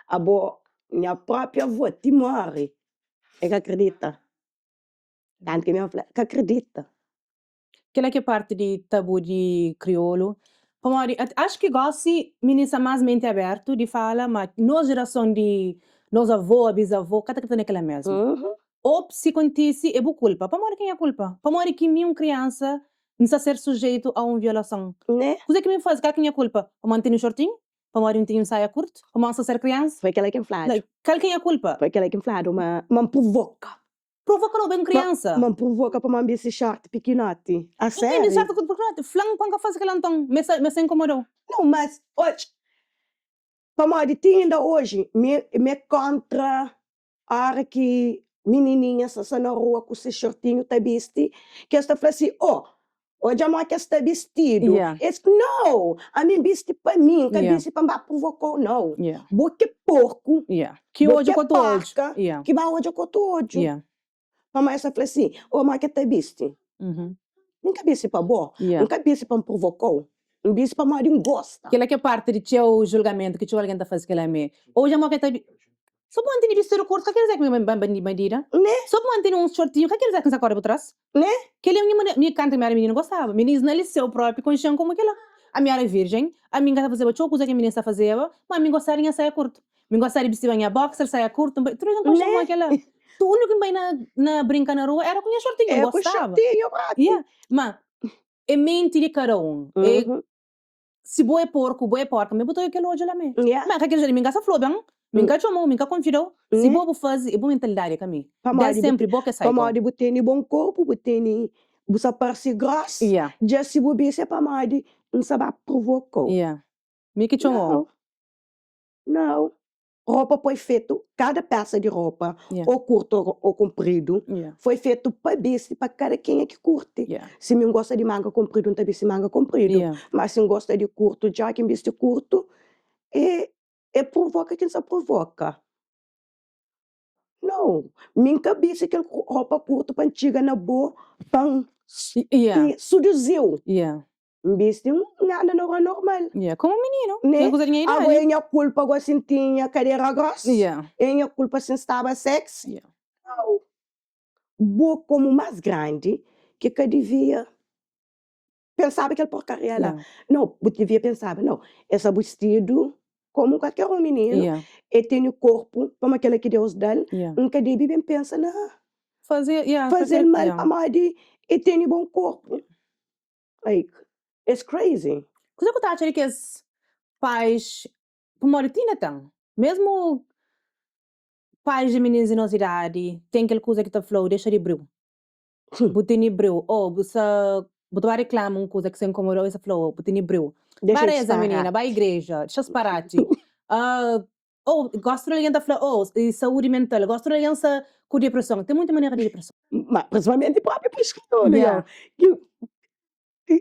B: Abo, nha propi avó ti móre E ka kridita Tantu ki mi fla, ka kridita.
A: Kela ki é parti di tabu di kriolu, pamodi acho ki gosi minis sta mas menti abertu di fala ma nos jerason di nos avó, bisavó ka ta kridita na kela mesmu. Op si kontise é bu kulpa. Pamodi ki nha kulpa? Pamodi ki mi un kriansa N sta ser sujeitu a un violason?
B: Né?
A: Kuzê ki mi faze? Kal ki nha kulpa? Pamodi N tene un xortinhu? Pamodi N tene un saia kurtu? Pamodi N sta ser kriansa?
B: Foi kela ki N fladu.
A: Kal ki nha kulpa?
B: Foi kela ki N fladu ma ma N provoka.
A: Provoka no ben
B: Ma
A: kriansa.
B: ma N provoka pamodi N bisti xorti pikinoti. A
A: N tene
B: sériu?
A: xorti pikinoti? Fla-m pa N ka faze kela nton. Ma e sta inkomoda-u.
B: Nau, mas odja, pamodi ti inda oji mi mi é kontra Ora ki minininha sta sta na rua ku se xortinhu ta bisti, ki es ta fla si, Oh, odja mó ki es sta bistidu. Es, No! Ami N bisti pa mi, N ka bisti pa N ba provokau, nau. Bo ki é porku, bo ki é porka, ki ba odja ku otu odju. Pamodi es ta fla si, Oh, mó ki el ta bisti. Mi N ka bisti pa bo, N ka bisti pa N provokau, N bisti pamodi N gosta.
A: Kel-la ki é parti di txeu julgamentu ki txeu algen ta faze kel-la mê. Odja mó ki el ta bisti. So pamodi N tene bistidu kurtu ka ker dizer ki mi é bandida. So pamodi N tene un shortinhu ka ker dizer ki N sa kore bu tras. Kel-li é nha manera. Mi kantu mi éra mininu N gostaba. Minis na liseu própi konxe-m komu kel-la. Ami éra vírjen, ami N ka ta fazeba txeu kuza ki minis ta fazeba, má mi N gostaba di nha saia kurtu. Mi gosta di bistiba nha boxer, saia kurtu, n bai, tudu algen konxe-m mo kela. Tudu ki n bai na na brinka na rua era ku nha shortinhu, n
B: É ku
A: gostaba.
B: shortinhu propi.
A: Yeah, ma é menti di kada un. É si bo é porku, bo é porka, mi bu ta oia kel odju la mé.
B: Yeah.
A: Ma ka kel odju li, mi n ka sa fla-u ben, mi n ka txoma-u, mi n ka konvida-u. Si bo bu faze, é bu mentalidadi, é ka mi.
B: Pamodi
A: Des
B: bu
A: senpri, bo ki é psycho.
B: pamodi bu tene bon korpu, bu tene bu sa parse gros,
A: Yeah.
B: dja si bu bisti é pamodi N sa ba provoka-u.
A: Yeah. Mi ki txoma-u.
B: Nau. Nau. Ropa foi fetu, kada pesa di ropa, ô kurtu ô kunpridu, foi fetu pa bisti pa kada kenha ki kurti. Si mi N gosta di manga kunpridu, N ta bisti manga kunpridu. Ma si N gosta di kurtu, dja ki N bisti kurtu, é é provoka ki N sa provoka. Nau. Mi N ka bisti kel ropa kurtu pa N txiga na bo pa N suduzi-u. N bisti N anda na rua normal.
A: Yeah, komu mininu,
B: Né?
A: ten kuza di nha
B: Ago
A: idadi.
B: é nha kulpa go si N tinha kadera gros?
A: Yeah.
B: É nha kulpa si N staba sexy?
A: Yeah.
B: Nau. Bo komu más grandi ki ka divia pensaba kel porkaria la.
A: Yeah.
B: Nau, bu divia pensaba, nau, es sta bistidu komu kualker un mininu,
A: Yeah.
B: e tene korpu pamodi kela ki Deus da-l,
A: Yeah.
B: N ka debe ben pensa na
A: Faze, yeah,
B: faze-l mal
A: yeah.
B: pamodi e tene bon korpu. Like, it's crazy.
A: Kuzê ku ta atxa di kes pais, pamodi ti inda ten, mesmu pais di mininus di nos idadi ten kel kuza ki ta fla-u dexa di briu, bu tene briu, ô bu sta bu ta ba riklama un kuza ki sta inkomoda-u es ta fla-u bu tene briu,
B: Dexa
A: ba
B: di
A: reza minina,
B: sparati.
A: ba igreja, dexa sparati, ô gosta di algen ta fla ô saúdi mental, gosta di algen sta ku depreson, ten munti manera di depreson.
B: Ma prinsipalmenti propi piskador,
A: Yeah.
B: ki ki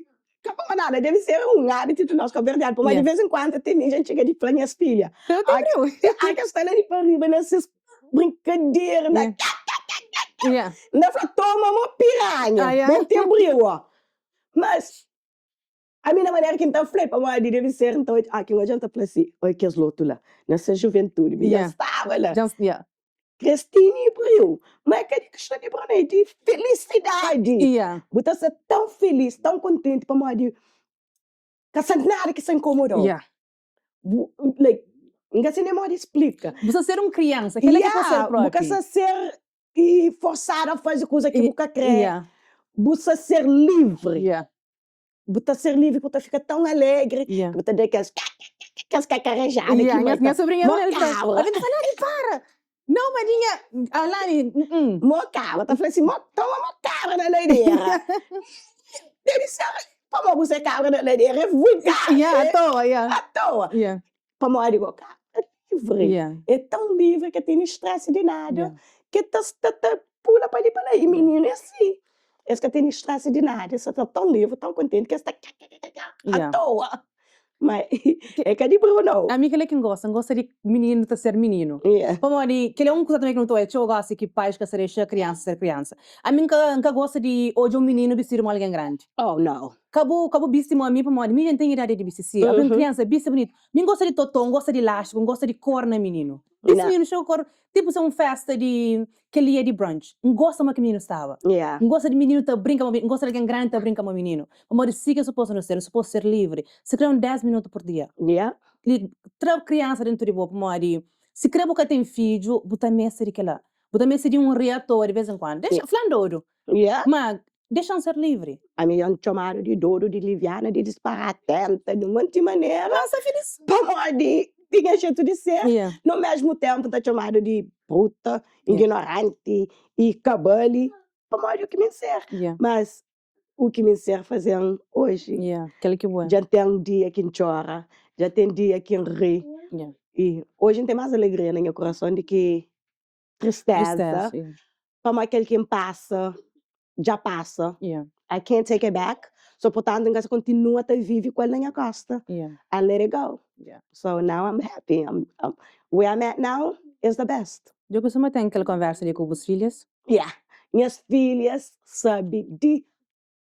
B: ka pa nada debe ser un hábitu di nos kabuverdianu, pamodi di
A: Yeah.
B: vez en kuandu te mi dja N txiga di fla nhas filha,
A: Eu ten
B: a
A: briu.
B: a kes sta la di pa riba na ses brinkadera na
A: Yeah.
B: ka ka ka ka ka
A: Yeah.
B: N ta fla toma mo piranha,
A: Ah, yeah.
B: bo ten briu ó. Mas Ami na manera ki N ta fla é pamodi debe ser N ta odja, ah ki N odja N ta fla si, oi kes lotu la, na se juventudi mi dja staba la. Kes tini briu, ma é ka di kiston di briu, é di felisidadi. Bu ta sta tãu felis, tãu kontenti pamodi ka sta nada ki sta inkomodau. Bu like, N ka sai nen modi splika.
A: Bu sta ser un kriansa, kel-la ki bu ser
B: Bu ka
A: propi.
B: sta ser forsadu a faze kuza ki bu ka kre, bu sta ser livri. Bu ta ser livri ku ta fika tão alegri
A: Yeah.
B: ki bu ta da kes kes kakarejada ki
A: Yeah,
B: mai
A: nha,
B: ta
A: nha sobrinha
B: Mó
A: era el fla,
B: kabra.
A: Alvin ta fla, Lani, para! Não, madrinha, a Lani, mm.
B: Mó kabra, ta fla si, mó toma mó kabra na ladera. Debe ser, pamodi bu ser kabra na ladera é vulgar,
A: Yeah,
B: é
A: à toa, yeah.
B: à toa.
A: Yeah.
B: Pamodi go kabra é livri,
A: Yeah.
B: é tão livri ka tene stress di nada,
A: Yeah.
B: ke ta sta ta pula pa li pa la. I mininu é si, es ka tene stress di nada, es sta ta tão livri, tão kontenti ke es ta kikikikiki
A: Yeah.
B: atoa. Ma é ka di briu nau.
A: Ami kel-la ki N gosta, N gosta di mininu ta ser mininu.
B: Yeah.
A: Pamodi kel-la é un kuza tanbe ki nu ta odja txeu gosi ki pais ka sta dexa kriansa ser kriansa. Ami N ka N ka gosta di odja un mininu bistidu ma algen grandi.
B: Oh nau.
A: Ka bu ka bu bisti mo ami pamodi mi dja N ten idadi di bisti si. Ami un kriansa bisti bunitu. Mi N gosta di totó, N gosta di lástiku, N gosta di kor na mininu. Bisti mininu txeu kor, tipu se un festa di kel dia di brunch. N gosta mo ki mininu staba. N gosta di mininu ta brinka mo mininu, N gosta di algen grandi ta brinka mo mininu. Pamodi si ki é supostu nu ser, nu supostu ser livri. Si kre un 10 minutu pur dia. Li tra kriansa dentu di bo pamodi si kre bu ka ten fidju, bu ta meste di kila. Bu ta meste di un riator di vez en kuandu. Dexa, fla-m dodu.
B: Yeah.
A: Ma dexa-m ser livri.
B: Ami dja N txomadu di dodu, di liviana, di disparatenta, di un monti manera.
A: Ma N sta filis.
B: Pamodi tinha jetu di ser.
A: Yeah.
B: No mesmu tenpu N ta txomadu di bruta, ignoranti i kabali, pamodi u ki mi N ser.
A: Yeah.
B: Mas u ki mi N ser faze-m oji.
A: Yeah, kel ki bu é.
B: Dja N ten dia ki N txora, dja ten dia ki N ri.
A: Yeah.
B: I oji N ten más alegria na nha kurason di ki tristeza.
A: Tristeza, yeah.
B: Pamodi kel ki N pasa dja pasa.
A: Yeah.
B: I can't take it back. So purtantu N ka sa kontinua ta vivi ku el na nha kosta.
A: Yeah.
B: I let it go.
A: Yeah.
B: So now I'm happy. I'm, I'm, where I'm at now is the best.
A: Dja kustuma ten kel konversa li ku bus filhas?
B: Yeah. Nhas filhas sabe di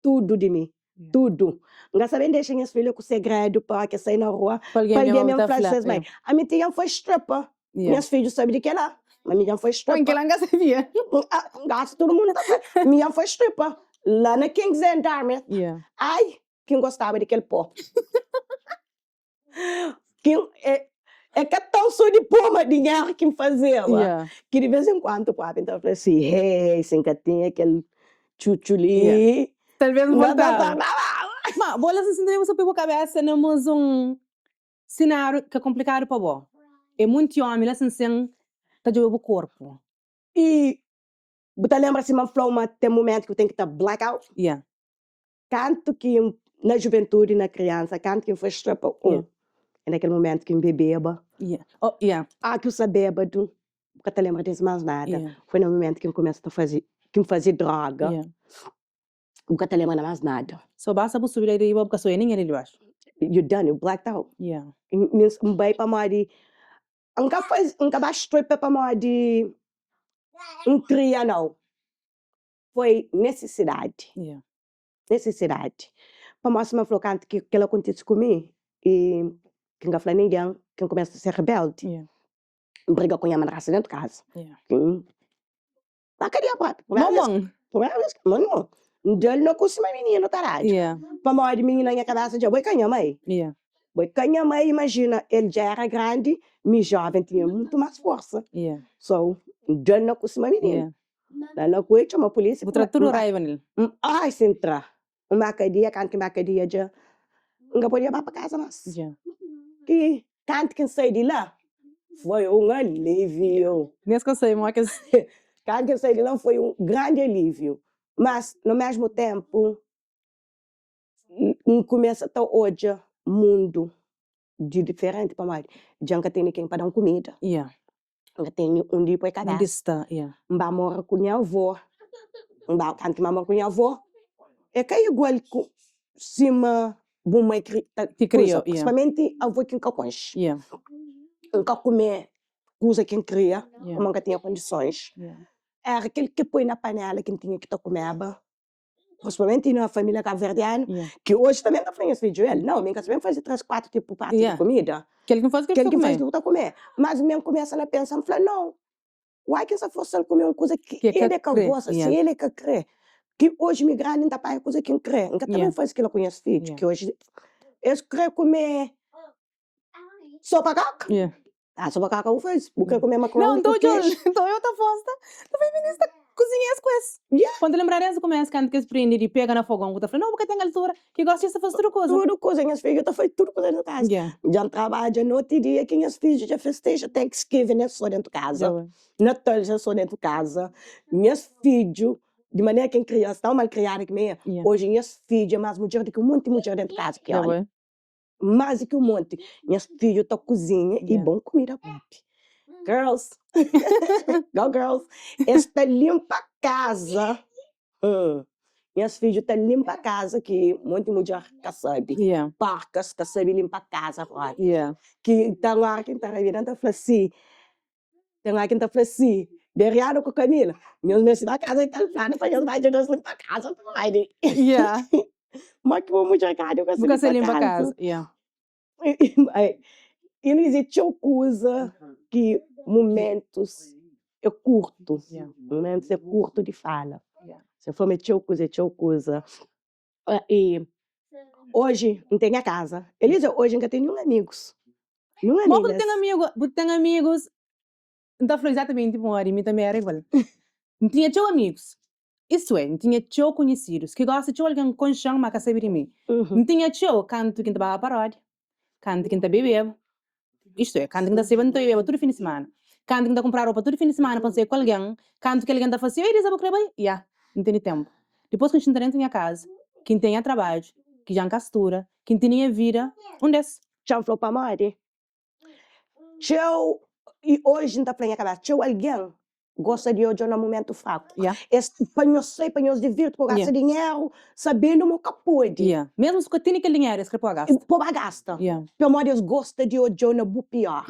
B: tudu di mi.
A: Yeah.
B: Tudu. N ka sa ben dexa nhas filha ku segredu pa ke sai na rua
A: Pa algen
B: pa
A: ben
B: algen
A: ben
B: ben
A: ta
B: fla
A: fla.
B: ses mai.
A: Yeah.
B: Ami ti dja N foi stripper.
A: Yeah.
B: Nhas fidju sabe di kela. Ma mi dja N foi
A: Pô,
B: stripper.
A: kel-la N ka sabia.
B: Ah, gasi tudu mundu ta fla. Mi dja N foi stripper. La na Kings and Dartmouth.
A: Yeah.
B: Ai, ki N gostaba di kel pó. Ki N, é, é ka tão só di pó, ma dinheru ki N fazeba.
A: Yeah.
B: Ki di vez en kuandu papi ta fla si, hey, si N ka tinha kel txutxu li,
A: Yeah. Talvez N
B: N ka ta
A: voltaba.
B: tornaba.
A: Ma, bo la sa sinti bu sa poi bu kabesa na mas un Sináriu ka konplikadu pa bo. É munti ómi la sinsin ta djobe bu korpu.
B: I bu ta lenbra sima N fla-u ma ten mumentu ki bu ten ki ta black out?
A: Yeah.
B: Kantu ki N, na juventudi, na kriansa, kantu ki N foi strapa un,
A: Yeah.
B: é na kel mumentu ki N bebeba.
A: Yeah. Oh, yeah.
B: Ah, ki bu sta bébadu, bu ka ta lenbra di más nada.
A: Yeah.
B: Foi na mumentu ki N kumesa ta faze, ki N faze droga.
A: Yeah.
B: Bu ka ta lenbra na más nada.
A: So basta bu subi la di riba bu ka soia ningen di dibaxu.
B: You done, you blacked out.
A: Yeah.
B: N bai pamodi N ka faze, N ka ba stripper pamodi N kria nau. Foi nisisidadi.
A: Yeah.
B: Nisisidadi. Pamodi sima N fla-u kantu ki kel-la kontise ku mi i ki N ka fla ningen ki N kumesa ta ser rebeldi.
A: Yeah.
B: N briga ku nha madrasta dentu kaza.
A: Yeah.
B: Ba kadia propi. Primeru vez,
A: Mon mon.
B: primeru vez, mon mon. N da-l na ku sima mininu ta dadu.
A: Yeah.
B: Pamodi mi na nha kabesa dja, bo é ka nha mai.
A: Yeah.
B: Bo é ka nha mai, imajina, el dja era grandi, mi joven tinha mutu mas forsa.
A: Yeah.
B: So, N da-l na ku sima mininu.
A: Yeah.
B: Da-l na ku, el txoma pulisia.
A: Bu tra tudu raiba nel.
B: N, ai, si N tra. N ba kadia, kantu ki N ba kadia dja N ka podia ba pa kaza mas.
A: Yeah.
B: Ki kantu ki N sai di la, foi un aliviu.
A: Nes ka sai mo kes.
B: Kantu ki N sai di la foi un grandi aliviu. Mas na mesmu tenpu N kumesa ta odja mundu di diferenti pamodi dja N ka tene ken pa da-m kumida.
A: Yeah.
B: N ka tene undi poi kabesa.
A: Undi sta, yeah.
B: N ba mora ku nha avó. N ba, kantu ki N ba mora ku nha avó, é ka igual ku sima bu mai kri, ta
A: Ti kriau, yeah.
B: Prinsipalmenti avó ki N ka konxe.
A: Yeah.
B: N ka kume kuza ki N kria,
A: Yeah.
B: pamodi N ka tinha kondisons.
A: Yeah.
B: Éra kel ki poi na panela ki N tinha ki ta kumeba. Prinsipalmenti na familia kabuverdianu,
A: Yeah.
B: ki oji tanbe N ta fla nhas fidju, el, nau, mi N ka sabe faze 3, 4 tipu pratu di
A: Yeah.
B: kumida.
A: Kel ki N faze, kel ki
B: Kel
A: ta
B: ki N faze,
A: kume.
B: kel ki ta kume. Mas mi N kumesa na pensa, N fla, nau, uai ki N sta forsa-l kume un kuza ki
A: Ki el ka
B: el e ka
A: kre,
B: gosta, si
A: yeah.
B: el e ka kre. Ki oji mi grandi N ta panha kuza ki N kre, N ka ta
A: Yeah.
B: ben faze kila ku nhas fidju,
A: Yeah.
B: ki oji es kre kume sopa kaka.
A: Yeah.
B: Ah, sopa kaka bu faze, bu kre kume
A: Não,
B: macaroni
A: nton
B: ku
A: odja,
B: keju.
A: nton eu ta fosta, ta fla minis ta kuzinha es ku es.
B: Yeah.
A: Quando lembrar es kumesa kantu ki es prende di pega na fogon, bu ta fla, não, bu ka ten altura, ki gosi es ta faze tudu kuza.
B: Tudu kuza, nhas fidju ta faze tudu kuza dentu kaza.
A: Yeah.
B: Dja N trabadja noti i dia ki nhas fidju dja festeja Thanksgiving es so dentu kaza,
A: Dja bai.
B: Natal es so dentu kaza. Nhas fidju, di manera ki N kria-s tãu malkriada ki mi é,
A: Yeah.
B: oji nhas fidju é más mudjer di ki un monti mudjer dentu kaza ki
A: Dja
B: ómi.
A: bai.
B: Más di ki un monti. Nhas fidju ta kuzinha i
A: Yeah.
B: bon kumida propi. Girls, go girls! Es ta linpa kaza. Hum. Nhas fidju ta linpa kaza ki monti mudjer ka sabe.
A: Yeah.
B: Porkas ka sabe linpa kaza propi.
A: Yeah.
B: Ki ten ora ki N ta rabida N ta fla si, Ten ora ki N ta fla si, Beriano ku Camila, nhos meste ba kaza di tal flanu pa nhos bai djuda-s limpa kaza pamodi
A: Yeah.
B: Má ki bo mudjer kadu ka
A: Bu ka
B: sa
A: sa
B: limpa
A: limpa
B: kaza.
A: kaza. Yeah.
B: I nu dize txeu kuza ki mumentus é kurtu,
A: Yeah.
B: mumentus é kurtu di fala.
A: Yeah.
B: Se fla ma é txeu kuza, é txeu kuza. I oji N ten nha kaza. Elisa, oji N ka ten ninhun amigus, ninhun
A: Mo bu
B: amigas.
A: ten amigu, bu ten amigus. N ta fla izatamenti pamodi mi tanbe era igual. N tinha txeu amigus, istu é, N tinha txeu konhisidus ki gosta txeu algen konxe-m ma ka sabe di mi. N tinha txeu kantu ki N ta baba pa ródia, kantu ki N ta bebeba, istu é, kantu ki N ta saiba N ta bebeba tudu fin di simana, kantu ki N ta kunpraba ropa tudu fin di simana pa N sai ku algen, kantu ki algen ta fla si, Ei Lisa bu kre bai? Ya, N tene ténpu. Dipôs ki N xinta déntu nha kaza, ki N ten nha trabadju, ki dja N ka studa, ki N tene nha vida, un des.
B: Txa-m fla-u pamodi. Txeu, i oji N ta fla nha kabésa, txeu algen gosta di odja-u na mumentu fraku. Es, pa nhos sai, pa nhos divirti, pa bu gasta dinheru, sabendu ma bu ka pode.
A: Mésmu si bu ka tene kel dinheru, es krê pa bu gasta.
B: Pa bu gasta. Pamodi es gosta di odja-u na bu piór.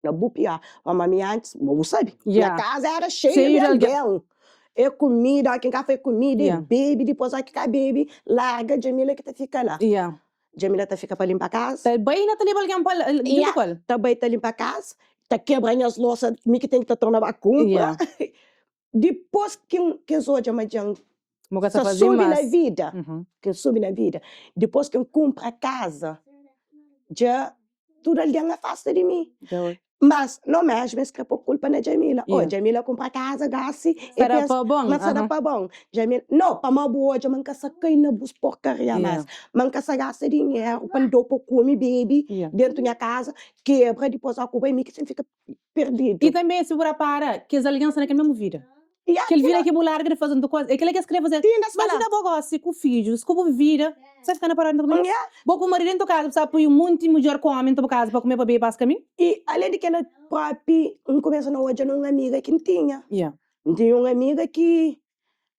B: Na bu piór. Pamodi mi antis, bo bu sabe, nha kaza éra xeiu di algen. É kumida, óki N ka fai kumida, é bebe, dipôs óki ka bebe, larga Djamila ki ta fika la. Djamila ta fika pa limpa kaza.
A: Ta bai na ta leba algen pa djuntu ku el.
B: Ta bai ta limpa kaza, ta kebra nhas losa, mi ki ten ki ta torna ba kunpra. Dipôs ki es odja ma dja N
A: sa
B: subi na vida, ki N subi na vida, dipôs ki N kunpra kaza, dja tudu algen afasta di mi. Mas no mesmu es kre po kulpa na Djamila. Oh, Djamila kunpra kaza gosi e
A: Sta da
B: pensa
A: pa bon,
B: ma sta da pa bon. Djamila, no, pamodi bu odja ma N ka sa kai na bus porkaria mas, ma N ka sa gasta dinheru pa N dau pa kume, bebe dentu nha kaza, kebra, dipos ó ku bai mi ki sen fika perdidu.
A: I tanbe si bu rapara, kes algen sta na kel mesmu vida.
B: Ya,
A: Kel vida
B: kila.
A: ki bu larga di faze un koza, é kila ki es kre faze.
B: Ti inda sta la.
A: Imajina bo gosi ku fidjus, ku bu vida, bu sta fika na parada nta kume?
B: Ya.
A: Bo ku maridu dentu kaza, bu sta pui un monti mudjer ku omi nta bu kaza pa kume, pa bebe, pasa kaminhu?
B: I alen di kila propi, N kumesa na odja na un amiga ki N tinha.
A: Ya.
B: N tinha un amiga ki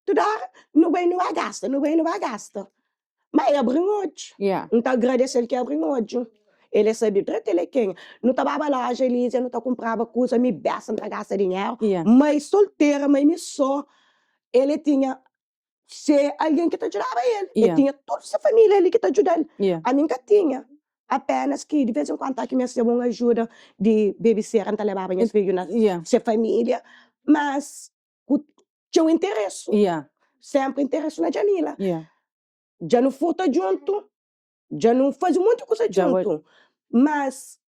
B: tudu ora nu bai nu ba gasta, nu bai nu ba gasta. Ma el abri-m odju. N ta agradese-l ki abri-m odju. El é sabe dretu el é kenha. Nu ta baba loja, Elísia, nu ta kunpraba kuza, mi besta N ta gasta dinheru. Mai soltera, mai mi sô. El é tinha se algen ki ta djudaba el. El tinha tudu se família li ki ta djuda-l. Ami N ka tinha. Apenas ki di vez en kuandu ta ki mesteba un ajuda di bebisera N ta lebaba nhas fidju na se família. Mas ku txeu interesu. Senpri interesu na Djamila. Dja nu furta djuntu, dja nu faze un monti kuza djuntu. Mas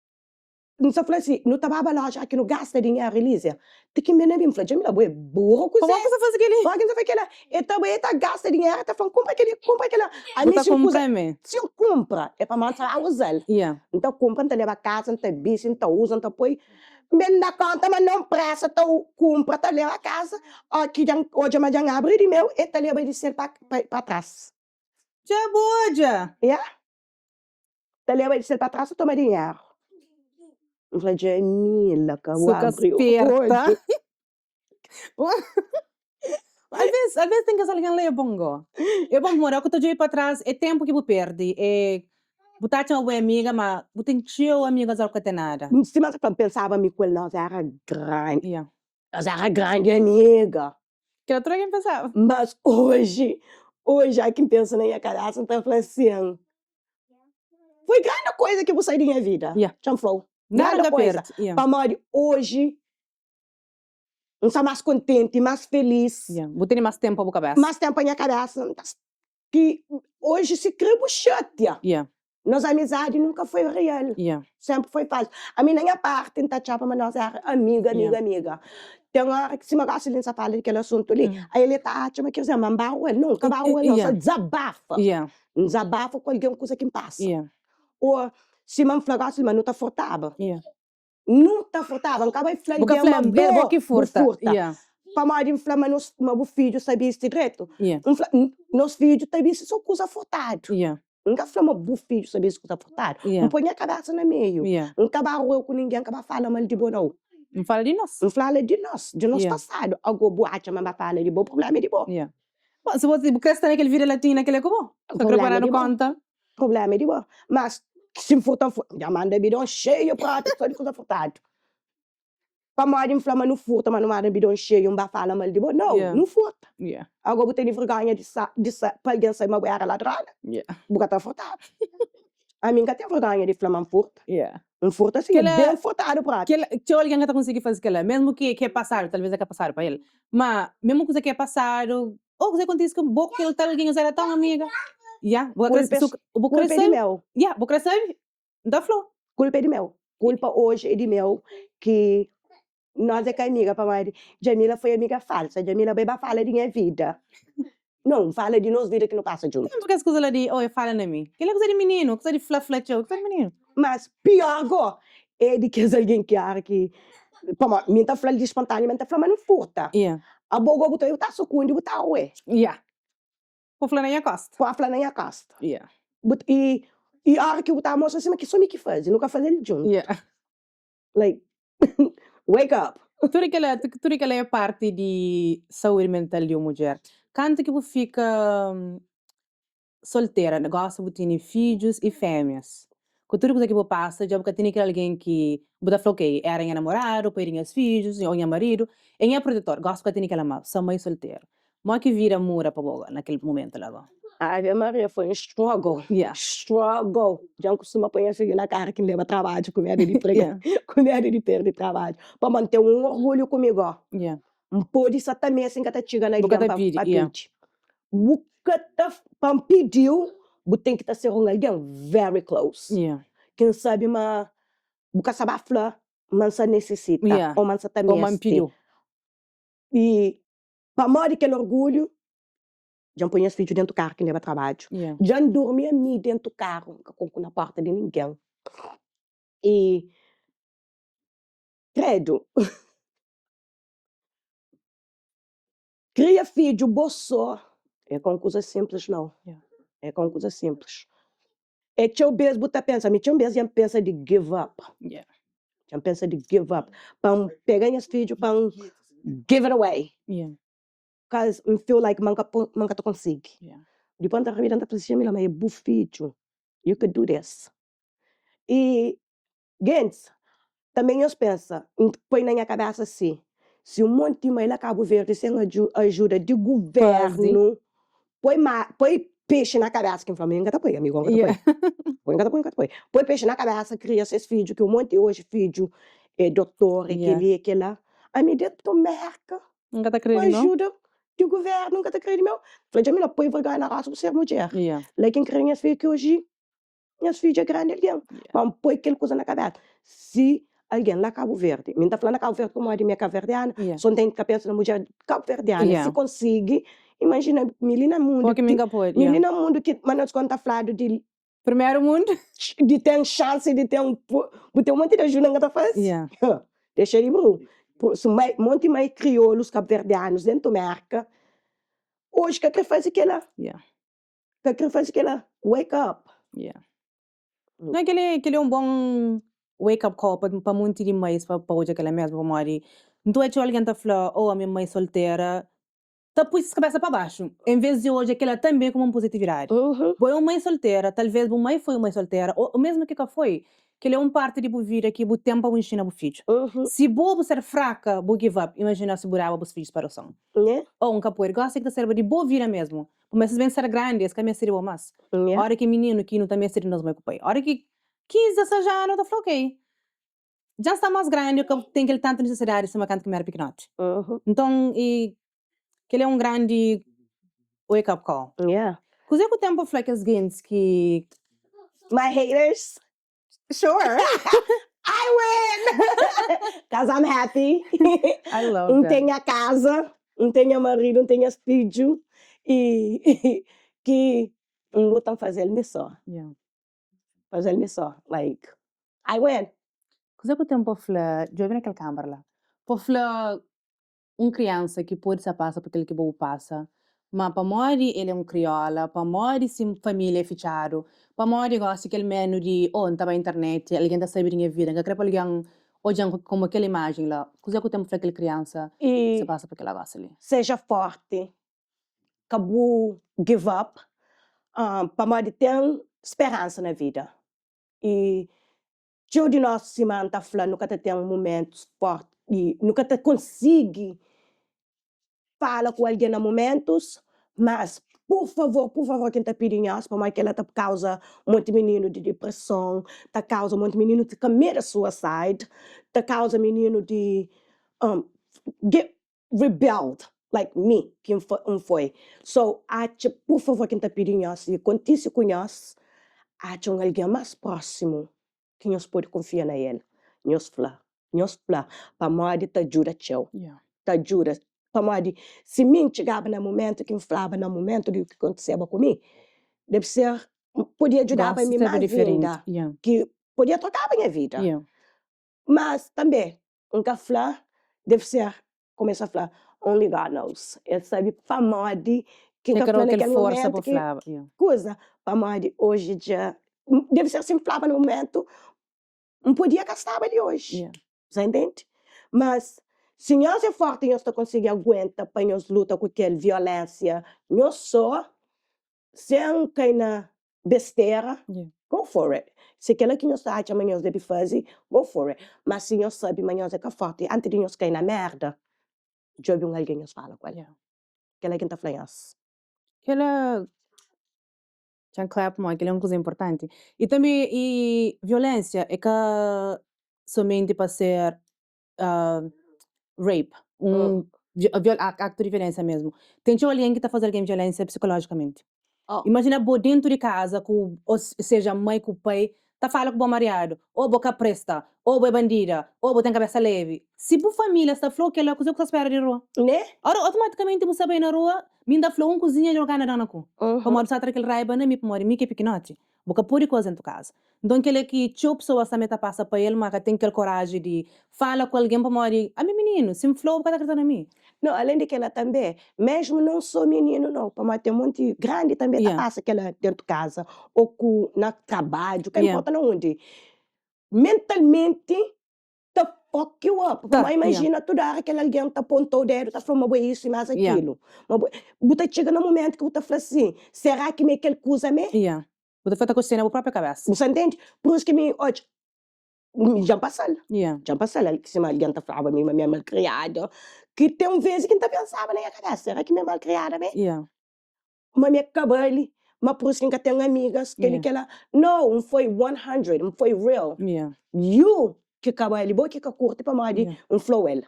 B: N sta fla si, nu ta baba loja ki nu gasta dinheru, Elísia, ti ki N ben na mi, N fla, Djamila, bo é burra kuzê?
A: Pamodi ki bu sta faze kel-li?
B: Pamodi ki N sta faze kel-la? El ta bai, el ta gasta dinheru, el ta fla-m, kunpra kel-li, kunpra kel-la.
A: Bu
B: Ami
A: ta
B: si N kuza,
A: kunpra mê?
B: si N kunpra, é pamodi N sta ba uza-l. N ta kunpra, N ta leba kaza, N ta bisti, N ta uza, N ta poi. N ben da konta ma non presa ta kunpra ta leba kasa o ki dja N odja ma dja N abri di meu e ta leba di sel pa pa tras.
A: Dja bu odja?
B: Ya. Ta leba di sel pa tras ta toma dinheru. N fla Djamila ka bu
A: Su ka
B: abri
A: sperta.
B: odju.
A: Alvês, alvês ten kes algen la é bon go. É bon pamodi óki bu ta djobe pa tras é ténpu ki bu perde, é bu ta atxa ma bu é amiga ma bu ten txeu amigas óki ka ten nada.
B: Sima N ta fla, N pensaba mi ku el nos éra grandi,
A: Ya.
B: nos éra grandi amiga.
A: Kel otu algen pensaba.
B: Mas oji, oji óki N pensa na nha kabésa N ta fla asin, foi grandi koza ki bu sai di nha vida,
A: Ya.
B: txa-m fla-u,
A: Nada
B: grandi
A: ka
B: koza,
A: perde, ya.
B: pamodi oji N sta más kontenti, más felís.
A: Ya, bu tene más ténpu pa bu kabésa.
B: Más ténpu pa nha kabésa. N ta ki oji si krê bu xatia.
A: Ya.
B: Nos amizadi nunka foi real.
A: Ya.
B: Sénpri foi falsu. Ami na nha parti N ta atxaba ma nos éra amiga, amiga, amiga. Ten óra ki sima gósi li N sta fala di kel asuntu li, el ta atxa ma ker dizer ma N ba rua el. Nau, N ka ba rua el nau, N sta dizabafa.
A: Ya.
B: N dizabafa ku algen kuza ki N pasa.
A: Ya.
B: Ô sima N fla gósi li ma nu ta furtaba.
A: Ya.
B: Nu ta furtaba, N ka bai fla
A: Bu ka
B: algen
A: fla
B: ma
A: bo
B: bo
A: ki
B: bu
A: furta.
B: furta.
A: Yeah.
B: Pamodi N fla ma nos ma bu fidju sa bisti dretu.
A: Yeah.
B: N fla, nos fidju ta bisti so kuza furtadu.
A: Yeah.
B: N ka fla ma bu fidju sa bisti kuza furtadu.
A: Yeah.
B: N poi nha kabesa na meiu.
A: Yeah.
B: N ka ba rueu ku ningen, N ka ba fala mal di bo nau.
A: N fala di nos.
B: N flala di nos, di nos
A: Yeah.
B: pasadu. Ago bu atxa ma N ba fala di bo, prublema é di bo.
A: Yeah. Bon, si bo bu kre sta na kel vida latina, kel é ku bo. Sa kre
B: Prublema
A: pa
B: é
A: dadu
B: di bo.
A: konta.
B: Prublema é di bo. Mas si N furta, N furta. Dja manda bidon xeiu propi so di kuza furtadu. Pamodi N fla ma nu furta, ma nu manda bidon xeiu, N ba fala mal di bo? Nau, nu furta. Agora bu tene vergonha di sa, di sa, pa algen sabe ma bu era ladrona? Bu ka ta furtaba. Ami N ka ten vergonha di fla ma N furta. N furta sin,
A: Kela,
B: ben furtadu propi.
A: kela, txeu algen ka ta konsigi faze kela, mesmu ki ki é pasadu, talvez é ka pasadu pa el, ma mesmu kuza ki é pasadu, Oh kuzê kontise ku bo ku kel tal algen nhos éra tãu amiga? Ya, bu ka krê
B: Kulpa é
A: su bu krê
B: kulpa é di
A: sabe?
B: meu.
A: Ya, bu krê sabe? N ta fla-u.
B: Kulpa é di meu. Kulpa oji é di meu ki. Nos é ka amiga pamodi Djamila foi amiga falsa, Djamila bai ba fala di nha vida. Não, N fala di nos vida ki nu pasa djuntu.
A: Tenpu kes kuza la di oi fala na mi. Kel-la é kuza di mininu, kuza di fla fla txeu, kuza di mininu.
B: Mas pior go é di kes algen ki ora ki pamodi mi N ta fla-l di spontaniu ma N ta fla ma nu furta. Abo go bu ta oi bu ta sukundi bu ta rue.
A: Po fla na nha kosta.
B: Po fla na nha kosta. Bu i i ora ki bu ta mostra sima ki so mi ki faze, nu ka faze-l djuntu. Like wake up.
A: Tudu kela, tudu kela é parti di saúdi mental di un mudjer. Kantu ki bu fika soltera, gosi bu tene fidjus i femias, ku tudu kuza ki bu pasa, dja bu ka tene kel algen ki bu ta fla ok, era nha namoradu, pai di nhas fidjus, ô nha maridu, é nha protetor, gosi bu ka tene kela mas, so mai solteru. Mo ki vida muda pa bo na kel mumentu la go?
B: Ave Maria foi un struggle, struggle. Dja N kustuma poi nha fidju na kara ki N leba trabadju ku medu di prega, ku medu di perdi trabadju. Pamodi N ten un orgulhu ku mi go. N podi sa ta meste N ka ta txiga na
A: Bu ka
B: algen
A: ta
B: pa
A: pidi,
B: pa pidi. Bu ka ta, pa N pidiu bu ten ki ta ser un algen very close. Ki N sabi ma bu ka sa ba fla ma N sa nesisita o ma N sa ta
A: Ou ma N
B: meste.
A: pidiu.
B: I pamodi kel orgulhu, dja N poi nhas fidju dentu karu ki N leba trabadju. Dja N durmi ami dentu karu, N ka konku na porta di ningen. I kredu, kria fidju bo so é ka un kuza sinplis nau. É ka un kuza sinplis. É txeu bês bu ta pensa, mi txeu bês dja N pensa di give up. Dja N pensa di give up pa N pega nhas fidju pa N give it away. Cause N feel like ma N ka ma N ka ta konsigi. Dipôs N ta rabida N ta fla si Jamila ma é bu fidju, you could do this. I gentis, tanbe nhos pensa, N poi na nha kabesa si, si un monti mai la Kabu Verdi sen ajuda di guvérnu Poi ma, poi pexi na kabesa, ki N fla ma mi N ka ta poi, amigu N ka ta poi, poi N ka ta poi, N ka ta poi, poi pexi na kabesa, kria ses fidju, ki un monti oji fidju é dotor, é kel-li, é kel-la, ami dentu Merka,
A: N ka ta
B: ku
A: krê di meu.
B: ajuda di guvernu, N ka ta krê di meu, N fla dja mi la poi vergonha na rostu bu ser mudjer, la ki N kria nhas fidju ki oji Nhas fidju é grandi algen, pa N poi kel kuza na kabésa. Si algen la Kabu Verdi, mi N ta fla na Kabu Verdi pamodi mi é kabuverdiana, so N ten ki ka pensa na mudjer kabuverdiana, si konsigi, imajina mi li na mundu ki, mi li na mundu ki, ma nos konta fladu di
A: Primeru mundu,
B: di ten xansi di ten, bu ten un monti di ajuda N ka ta fase? Dexa di bru. Su mai, monti mai kriolus kabuverdianus dentu Merka, oji ka kre fase kila. Ka kre faze kela, wake up.
A: Yeah. Não, kel-li, kel-li é un bon wake up call pa, pa munti di mães pa, pa odja kel-la mesmu, pamodi N ta odja txeu algen ta fla, oh ami é mãe soltera, ta pui ses kabesa pa baxu, en vez di odja kel-la tanbe komu un puzitividadi. Bo é un mãe soltera, talvez bu mãe foi un mãe soltera, ô mesmu ki ka foi, kel-li é un parti di bu vida ki bu ten pa bu inxina bu fidju. Si bo bu ser fraka, bu give up, imajina si bu daba bus fidjus pa adoson. Oh, N ka pode. Gosi ki ta serba di bo vida mesmu. Pamodi es ben ser grandi, es ka meste di bo más. Óra ki mininu ki nu ta meste di nos mai ku pai. Óra ki 15, 16 anu, ta fla, ok, dja N sta más grandi, ka ten kel tantu nisisidadi sima kantu ki mi éra pikinoti. Nton, i kel-li é un grandi wake up call. Kuzê ku ten pa fla kes gentis ki.
B: My haters?
A: Sure!
B: I win! Cause I'm happy.
A: I love
B: N
A: that.
B: ten nha kaza, N ten nha maridu, N ten nhas fidju i ki N luta N faze-l mi sô.
A: Yeah.
B: Faze-l mi sô. Like, I win!
A: Kuzê ku ten pa fla, djobe na kel kâmara la, pa fla un kriansa ki pode sta pasa pa kel ki bo bu pasa, ma pamodi el é un krióla, pamodi si família é fitxadu, pamodi gosi kel menu di oh N ta bai internet, algen ta sabe di nha vida, N ka kre pa algen odja-m komu kel imajen la. Kuzê ku ten pa fla kel kriansa ki sta pasa pa kel gosi li?
B: Seja forti, ka bu give up, pamodi ten speransa na vida i Txeu di nos, sima N ta fla, nu ka ta ten mumentus fórti, nu ka ta konsigi fala ku algen na mumentus, mas pur favor, pur favor ki N ta pidi nhos, pamodi kel-la ta kauza monti mininu di dipreson, ta kauza monti mininu di commit suicide, ta kauza mininu di get rebelled like me ki N foi. So, atxa, pur favor ki N ta pidi nhos, si kontise ku nhos, atxa un algen más prósimu ki nhos pode kunfia na el. Nhos fla. Nhos fla, pamodi ta djuda txeu. Ta djuda. Pamodi si mi N txigaba na mumentu ki N flaba na mumentu di ki kontiseba ku mi, debe ser N podia djudaba mi más inda, ki podia trokaba nha vida. Mas tanbe N ka fla, debe ser Koma es ta fla, Only God knows. El sabe pamodi ki N ka fla na kel momentu ki kuza. Pamodi oji dja, debe ser si N flaba na momentu, N podia ka staba li oji. Sa intende? Mas si nhos é forti nhos ta konsigi aguenta pa nhos luta ku kel violensia nhos so, sen kai na bestera, go for it. Si kel-la ki nhos ta atxa ma nhos debe faze, go for it. Má si nhos sabe ma nhos é ka fórti, antis di nhos kai na mérda, djobe un algen nhos fala ku el. Kel-la ki N ta fla nhos.
A: Kel-la, txan klá pamodi kel-la é un kuza inportanti. I tanbe i violénsia é ka somenti pa ser rape, un aktu di violénsia mesmu. Ten txeu algen ki ta faze algen violénsia psikolójikamenti. Imajina bo dentu di kaza ku ô seja mai ku pai ta fala ku bo mariadu, ô bo ka presta, ô bo é bandida, ô bo ten kabesa lebi. Si bu família sta fla-u kel-la, kuzê ku sta spera di rua? Ora otomatikamenti bu sta bai na rua, mi N ta fla un kuzinha dja bu ka na da na ku. Pamodi bu sta tra kel raiba na mi, pamodi mi ki é pikinoti. Bu ka pode koze dentu kaza. Nton kel-la ki txeu pesoas tanbe ta pasa pa el, ma ka ten kel koraji di fala ku algen pamodi ami é mininu, si N fla-u bu ka ta kridita na mi.
B: No, alen di kel-la tanbe, mesmu non so mininu no, pamodi ten monti grandi tanbe ta pasa kel-la dentu kaza o ku na trabadju, ka inporta na undi. Mentalmenti ta fuck you up.
A: Ta,
B: Pamodi imajina tudu ora kel algen ta ponta-u dedu, ta fla-u ma bo é isu i más akilu. Ma bo, bu ta txiga na mumentu ki bu ta fla si, será ki mi é kel kuza mê?
A: Yeah. Bu ta fika ta kustiona bu própi kabésa.
B: Bu sa ntende? Pur isu ki mi odja, dja N pasa-l.
A: Yeah.
B: Dja N pasa-l. Sima algen ta flaba mi ma mi é malkriada, ki ten ves ki N ta pensaba na nha kabésa, será ki mi é malkriada mê?
A: Yeah.
B: Ma mi é ka bali, ma pur isu ki N ka ten amigas, kel-li, kel-la. No, N foi 100, N foi real. You ki ka bali, bo ki ka kurti pamodi N fla-u el.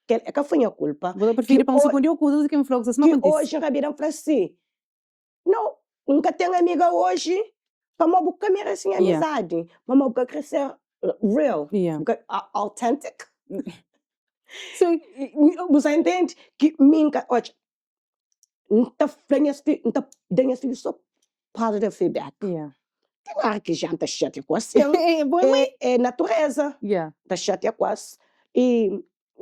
B: Kel, é ka foi nha kulpa.
A: Bu ta prifiri pa N sukundi-u kuzas di ki N fla-u kuzas sima
B: kontise. Ki oji N rabida N fla si, No, N ka ten amiga oji pamodi bu ka merese nha amizadi, pamodi bu ka kre ser real, bu ka authentic. Bu sa intende? Ki mi N ka, odja. N ta fla nhas fi, N ta da nhas fidju so positive feedback.
A: Yeah.
B: Ten ora ki ja N ta xatia ku es, sin,
A: Bo é mãe.
B: é natureza.
A: Yeah.
B: N ta xatia ku es i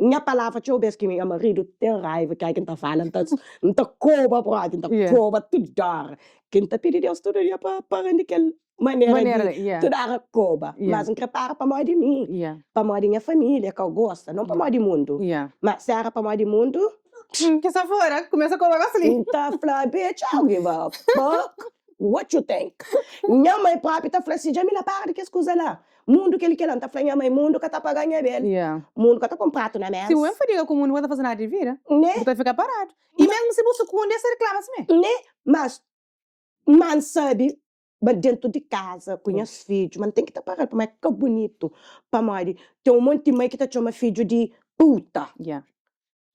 B: nha palavra txeu bes ki nha maridu ten raiva ki ki N ta fala, N ta N ta koba propi, N ta
A: Yeah.
B: koba tudu ora. Ki N ta pidi Deus tudu dia pa para-m di kel manera
A: Manera,
B: di
A: yeah.
B: tudu ora koba.
A: Yeah.
B: Mas N kre para pamodi mi,
A: Yeah.
B: pamodi nha familia ka gosta, non pamodi mundu.
A: Yeah.
B: Ma si era pamodi mundu,
A: Ki sa fora, kumesa koba gosi li.
B: N ta fla, bitch, I don't give a fuck what you think. Nha mai propi ta fla si, Djamila para di kes kuza la. Mundu kel-li kel-la. N ta fla nha mai, mundu ka ta paga nha bel.
A: Yeah.
B: Mundu ka ta pon pratu na
A: Si
B: mesa.
A: bu ben fadiga ku mundu, bu ka ta faze nada di vida.
B: Ne?
A: Bu ta fika paradu. I mesmu si bu sukundi, es ta riklama simé.
B: Ne? Mas, ma N sabe ma dentu di kaza ku nhas fidju ma N ten ki ta para-l pamodi é ka bunitu pamodi ten un monti mai ki ta txoma fidju di puta
A: Yeah.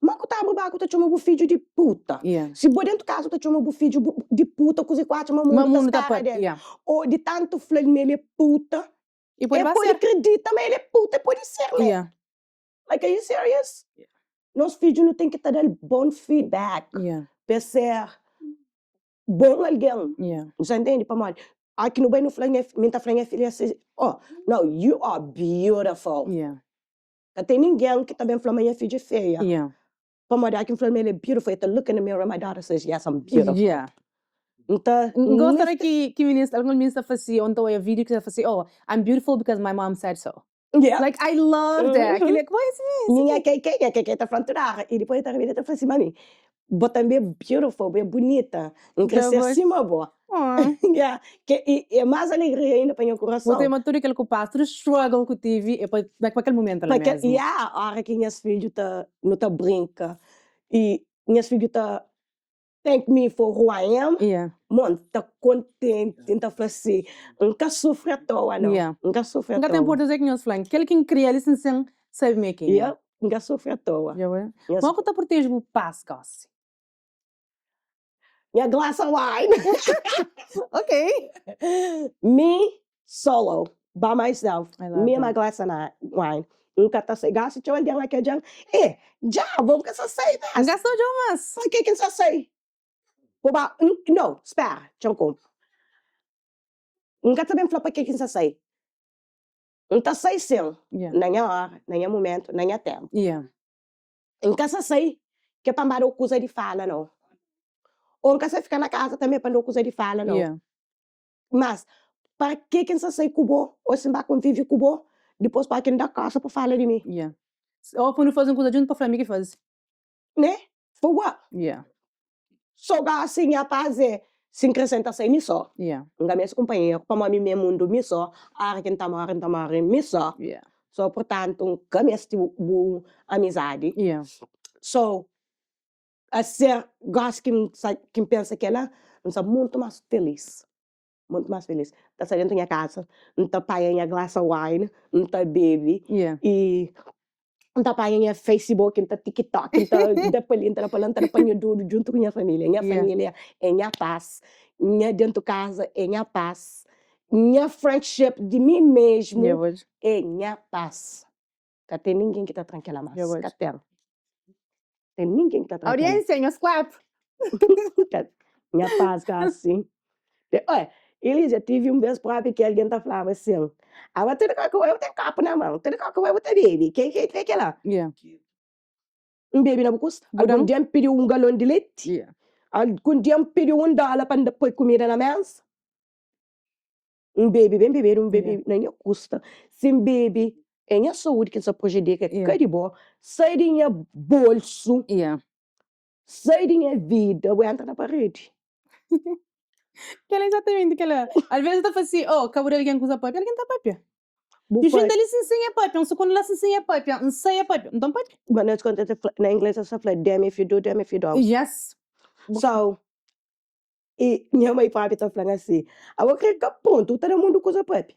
B: ma ku ta abri baka bu ta txoma bu fidju di puta
A: Yeah.
B: si bo dentu kaza bu ta txoma bu fidju di puta kuze ku atxa ma
A: Ma
B: mundu ta
A: mundu ta
B: spera
A: pa
B: del
A: yeah.
B: o di tantu fla-l ma el é puta
A: E pode
B: el
A: ba
B: pode
A: ser.
B: kridita ma el é puta el pode ser mé
A: Yeah.
B: like are you serious?
A: Yeah.
B: Nos fidju nu ten ki ta da-l bon feedback
A: Yeah.
B: pa el ser bon algen.
A: Yeah.
B: Bu sa ntende? Pamodi a ki nu bai nu fla nha, mi ta fla nha filha si, oh, no, you are beautiful.
A: Yeah.
B: Ka ten ningen ki ta ben fla ma nha fidja é feia.
A: Yeah.
B: Pamodi a ki N fla ma el é beautiful, el ta look in the mirror, my daughter says, yes, I'm beautiful.
A: Yeah.
B: N ta,
A: N gosta di ki ki minis, alguns minis ta fasi, ou N ta oia video ki ta fasi, oh, I'm beautiful because my mom said so.
B: Yeah.
A: Like, I love that. Kili é kuma é si
B: Mi nha KK, nha KK ta fla-m tudu óra. I dipôs el ta rabida el ta fla si, Mami, bo tanbe é beautiful, bo é bunita. N krê ser sima bo. Yeah. Ke i é más alegria inda pa nha
A: Bo
B: kurason.
A: ten ma tudu kel ku pasa, tudu struggle ku tive é pa pa kel mumentu la
B: Pa kel,
A: mesmu.
B: yeah, óra ki nhas fidju ta, nu ta brinka i nhas fidju ta Thank me for who I am.
A: Yeah.
B: Mon, N ta kontenti, N ta fla si, N ka sufri atoa nau.
A: Yeah.
B: N ka sufri
A: N ka
B: atoa.
A: ta inporta kuzê ki nhos fla-m, kel ki N kria li sin sen sabe mi é kenha.
B: Yeah, N ka sufri atoa.
A: Dja bai.
B: Nhos.
A: Mo ku ta proteje bu pas gosi?
B: Nha glass of wine.
A: Ok.
B: Me, solo, by myself,
A: I love
B: me and my
A: that.
B: glass of wine. N ka ta sai. Gosi txeu algen la ki odja-m, E, dja, bo bu ka sa sai
A: N
B: más.
A: ka sta odja-u más.
B: Pa ke ki N sa sai? Bu ba, N, no, spera, txa-m konpo. N ka ta ben fla pa ke ki N sa sai. N ta sai sin, na nha óra, na nha mumentu, na nha ténpu. N ka sa sai ke pa N ba da-u kuza di fala, nau. Ô N ka sa fika na kaza tanbe pa N da-u kuza di fala, nau. Mas, pa ke ki N sa sai ku bo ô si N ba konvive ku bo, dipôs pa ki N da kosta pa fala di mi?
A: Ô pa nu faze un kuza djuntu pa fla mi ki faze.
B: Ne? For what? So gosi nha paz é si N kre sai N ta sai mi so. N ka meste kunpanheru pamodi mi é mundu mi so, ora ki N ta more N ta more mi so. So purtantu N ka meste bu amizadi. So a ser gosi ki N sa ki N pensa kela N sta mutu mas felis. Mutu mas felis. N ta sta dentu nha kasa, N ta panha nha glass of wine, N ta bebe i N ta panha nha facebook, N ta tiktok, N ta da pa li, N ta da pa la, N ta da pa nha dudu djuntu ku nha familia. Nha familia é nha pas, nha dentu kaza é nha pas, nha friendship di mi mesmu é nha pas. Ka ten ningen ki ta tra-m kela más. Ka ten. Ten ningen ki ta tra-m kela.
A: Audiência, nhos clap.
B: Nha pas gosi. Oi, Elisa, tive un bes propi ki algen ta flaba asin, Aba tudu kau ki bu bai bu ten kopu na mon, tudu kau ki bu bai bu ta bebe, ke ke ke kela? N bebe na bu kusta? Algun dia N pidi un galon di leti? Algun dia N pidi un dóla pa N poi kumida na mesa? N bebe ben bebedu, N bebe na nha kusta. Si N bebe, é nha saúdi ki N sta prejudika, é ka di bo. Sai di nha bolsu, sai di nha vida, bu entra na paredi.
A: Kel-la é izatamenti kel-la. Alvês nu ta fla si, oh, ka bu da algen kuza papia, algen ta papia.
B: Bu
A: I
B: poi.
A: xinta li sin-sin e papia, un sukundu la sin-sin e papia, N sai e papia, nton papia.
B: Ma na es konta ta fla, na ingles es ta fla, damn if you do, damn if you don't.
A: Yes.
B: So, I nha mai propi ta fla-m asi, Abo kre ka prontu, bu ta da mundu kuza papi?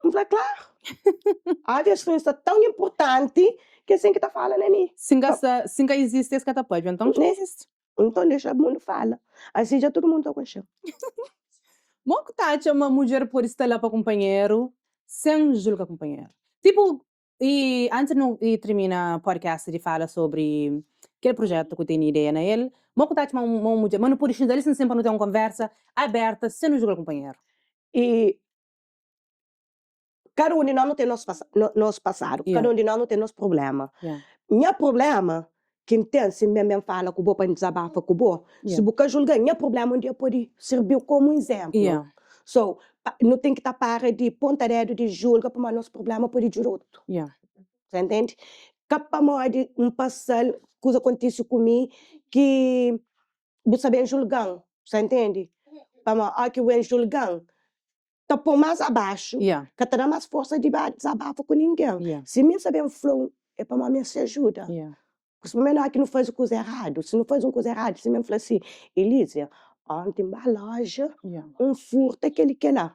B: N fla, Klaru! Obviously N sta tãu inpurtanti ki asin ki ta fala na mi.
A: Si N ka sta, si N ka izisti es ka ta papia, nton N ka izisti.
B: Nton dexa mundu fala, asi dja tudu mundu ta konxe-m.
A: Mo ku ta atxa ma mudjer pode sta la pa kunpanheru sen julga kunpanheru? Tipu, I antis nu trimina podcast di fala sobri kel projetu ku tene ideia na el, mo ku ta atxa ma un mudjer, ma nu pudi xinta li sin sin pa nu ten un konversa aberta sen nu julga kunpanheru?
B: I kada un di nos nu ten nos nos pasadu, kada un di nos nu ten nos prublema. Nha prublema ki N ten, si N ben ben fala ku bo pa N dizabafa ku bo, si bu ka julga-m, nha prubléma un dia pode sirbi-u komu izénplu. So, nu ten ki ta para di ponta dédu di julga pamodi nos prubléma pode djuda otu. Sa ntende? Ka pamodi N pasa-l, kuza kontise ku mi ki bu sa ben julga-m. Sa ntende? Pamodi óki bu ben julga-m, ta pô más abaxu, ka ta da más forsa di ba dizabafa ku ningen. Si mi N sa ben fla-u, é pamodi mi N se ajuda. Prinsipalmenti óra ki nu faze kuza eradu. Si nu faze un kuza eradu, si mi N fla si, Elísia, onti N ba loja, N furta kel-li kel-la.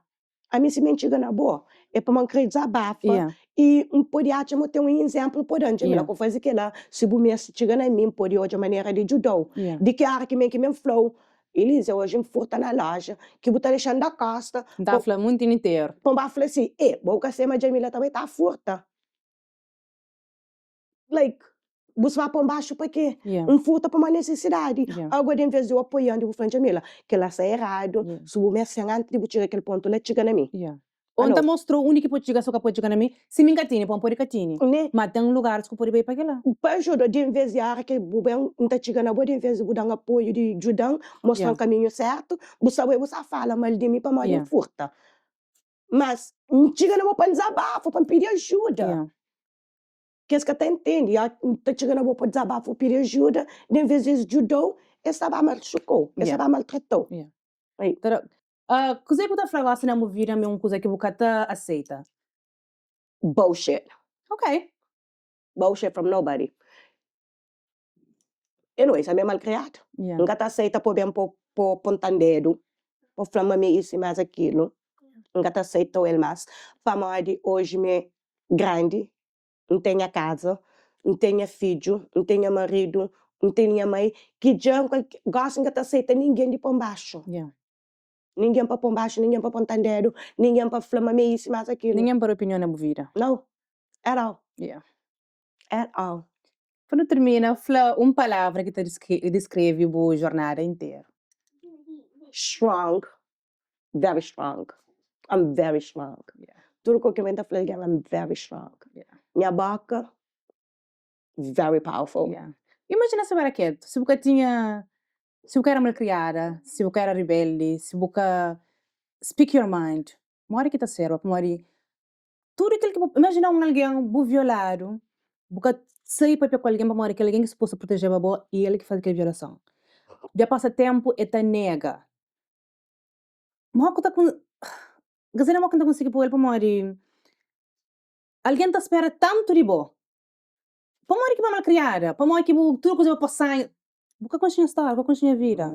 B: Ami si mi N txiga na bo, é pamodi N krê dizabafa i N pode atxa ma ten un izénplu pa da-m. Dja mi la ku faze kel-la, si bu meste txiga na mi, N pode odja manera di djuda-u. Di ki óra ki mi ki mi N fla-u, Elisa, oji N furta na loja ki bu ta dexa-m da kosta.
A: N ta fla munti interu.
B: Pa N ba fla si, E, bo ka se ma Djamila ta bai ta furta. Like, bu sta ba pô-m baxu pa ke? N furta pamodi nesesidadi. Agua di enves di bu apoia-m di bu fla-m, Djamila, kel-la sta eradu, si bu meste-m antis di bu txiga kel pontu la, txiga na mi.
A: Ô N ta mostra-u undi ki pode txiga si bu ka pode txiga na mi. Si mi N ka tene, pô N pode ka tene. Ma ten lugaris ku pode bai pa kel-la.
B: Pa ajuda, di enves di óra ki bu ben, N ta txiga na bo, di enves di bu da-m apoiu di djuda-m, mostra-m kaminhu sértu, bu sta bai bu sta fala mal di mi pamodi N furta. Mas, N txiga na bo pa N dizabafa, pa N pidi ajuda. Kes ka ta intende, N ta txiga na bo pa dizabafa, pidi ajuda, di enves di es djuda-u, es ta ba machuka-u, es ta ba maltrata-u.
A: Kuzê ki bu ta fla gosi na bu vida ma é un kuza ki bu ka ta aseita?
B: Bullshit.
A: Ok.
B: Bullshit from nobody. Anyways, ami é malkriadu. N ka ta aseita pa ben pa ponta-m dedu, pa fla-m ma mi é isu i más akilu. N ka ta aseita-u el más. Pamodi oji mi é grandi, N ten nha kaza, N ten nha fidju, N ten nha maridu, N ten nha mai, ki dja gosi N ka ta aseita ningen di pô-m baxu. Ningen pa pô-m baxu, ningen pa ponta-m dedu, ningen pa fla ma mi é isu i más akilu.
A: Ningen pa da opinion na bu vida.
B: Nau, at all. At all.
A: Pa nu tirmina, fla un palavra ki ta diskreve bu jornada interu.
B: Strong, very strong. I'm very strong. Tudu ku ki mi ta fla algen, I'm very strong. Nha boka, very powerful.
A: Imajina si bu era ketu, si bu ka tinha, si bu ka era malkriada, si bu ka era ribeldi, si bu ka speak your mind, modi ki ta serba? Pamodi Tudu kel ki bu imajina un algen bu violadu, bu ka sai papia ku algen pamodi kel algen ki supostu protejeba bo i el ki faze kel violason. Dja pasa tenpu e ta nega. Mo ku ta kon Ka sai na mo ki N ta konsigi poi el pamodi algen ta spera tantu di bo. Pamodi ki bu é malkriada? Pamodi ki bu tudu kuza bu pô sangi? Bu ka konxe nha stória, bu ka konxe nha vida.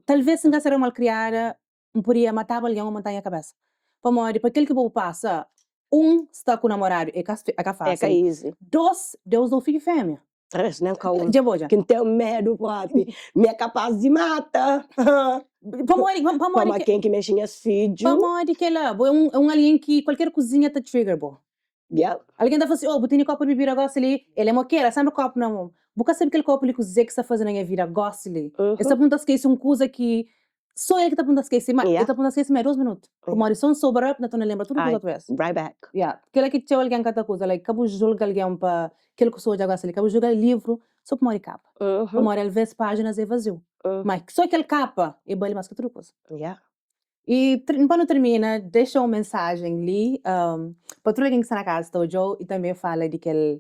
A: Talvês si N ka sérba malkriada, N podia mataba algen ô mata nha kabésa. Pamodi pa kel ki bo bu pasa, un, sta ku namoradu é ka é ka
B: É ka
A: fásil.
B: easy.
A: Dôs, Deus da-u fidju fémia.
B: Três, nen ka un.
A: Dja bo dja.
B: Ki N ten medu propi. Mi é kapás di mata.
A: Pamodi pamodi
B: Pamodi
A: ke
B: ken ki mexe nhas fidju.
A: Pamodi kel-la, bo é un é un algen ki kualker kuzinha ta trigger bo.
B: Yep.
A: Algen ta fla si, oh, bu tene kopu di bibida gosi li? El é mokera, senpri kopu na mon. Bu ka sabe kel kopu li kuzê ki sta faze na nha vida gosi li. El sta punta skese un kuza ki so el ki ta punta skese, ma el ta punta skese ma é dos minutu. Pamodi so N sober up, N ta torna lenbra tudu kuza otu bes.
B: Right back.
A: Yeah. Kila ki txeu algen ka ta kuza, like, ka bu julga algen pa kel ku sta odja gosi li. Ka bu julga livru so pamodi kapa. Pamodi alvês pájinas é vaziu. Ma so kel kapa é bali más ki tudu kuza.
B: Yeah.
A: I pa nu tirmina, dexa un mensajen li pa tudu algen ki sta na kaza ta odja-u i tanbe fala di kel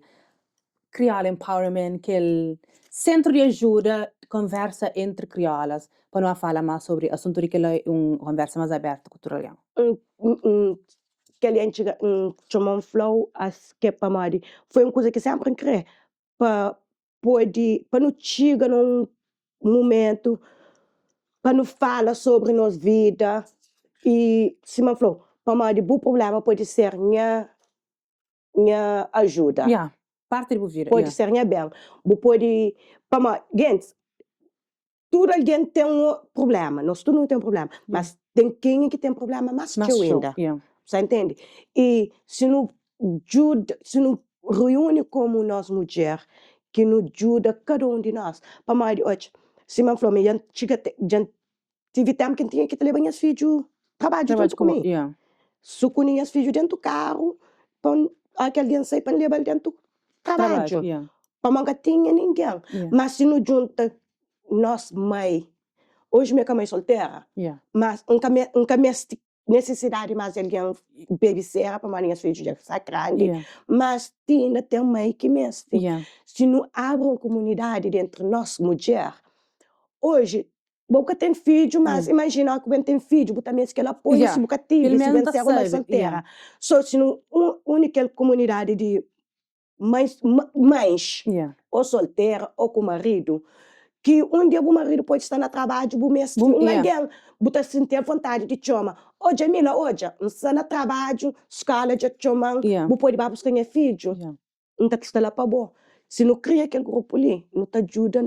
A: Kriola Empowerment, kel sentru di ajuda, konversa entri kriolas, pa nu ba fala mas sobri asuntu di kel-la i un konversa mas abertu ku tudu algen.
B: Kel-li N txiga N txoma-m fla-u as ke pamodi foi un kuza ki senpri N kre pa pode, pa nu txiga na un mumentu pa nu fala sobri nos vida i sima N fla-u, pamodi bu prubléma pode ser nha nha ajuda.
A: Ya, parti di bu vida,
B: Pode
A: ya.
B: ser nha ben. Bu pode, pamodi, gentis, Tudu algen ten un prubléma, nos tudu nu ten prubléma, mas ten kenha ki ten prubléma más txeu inda, sa ntende? I si nu djuda, si nu riuni komu nos mudjer, ki nu djuda kada un di nos, pamodi odja, sima N fla mi dja N txiga dja N tivi ténpu ki N tinha ki ta leba nhas fidju trabadju djuntu ku mi, sukundi nhas fidju dentu karu pa N óki algen sai pa N leba-l dentu trabadju, pamodi N ka tinha ningen, má si nu djunta nos mai, oji mi é ka mai soltera, mas N ka N ka meste nesesidadi mas di algen bebisera pamodi nhas fidju dja sta grandi, mas ti inda ten mai ki meste. Si nu abri un kumunidadi di entri nos mudjer, oji bo ka ten fidju mas imajina oki bu ben ten fidju bu ta meste kel apoiu si bu ka tivi, si bu ben ser un mai soltera. So si nu uni kel kumunidadi di mães, mães ô soltera ô ku maridu, ki un dia bu maridu pode sta na trabadju bu meste un algen, bu ta sinti avontadi di txoma, ô Djamila odja N sta na trabadju, skola dja txoma-m, bu pode ba buska nha fidju? N ta sta la pa bo. Si nu kria kel grupu li, nu ta djuda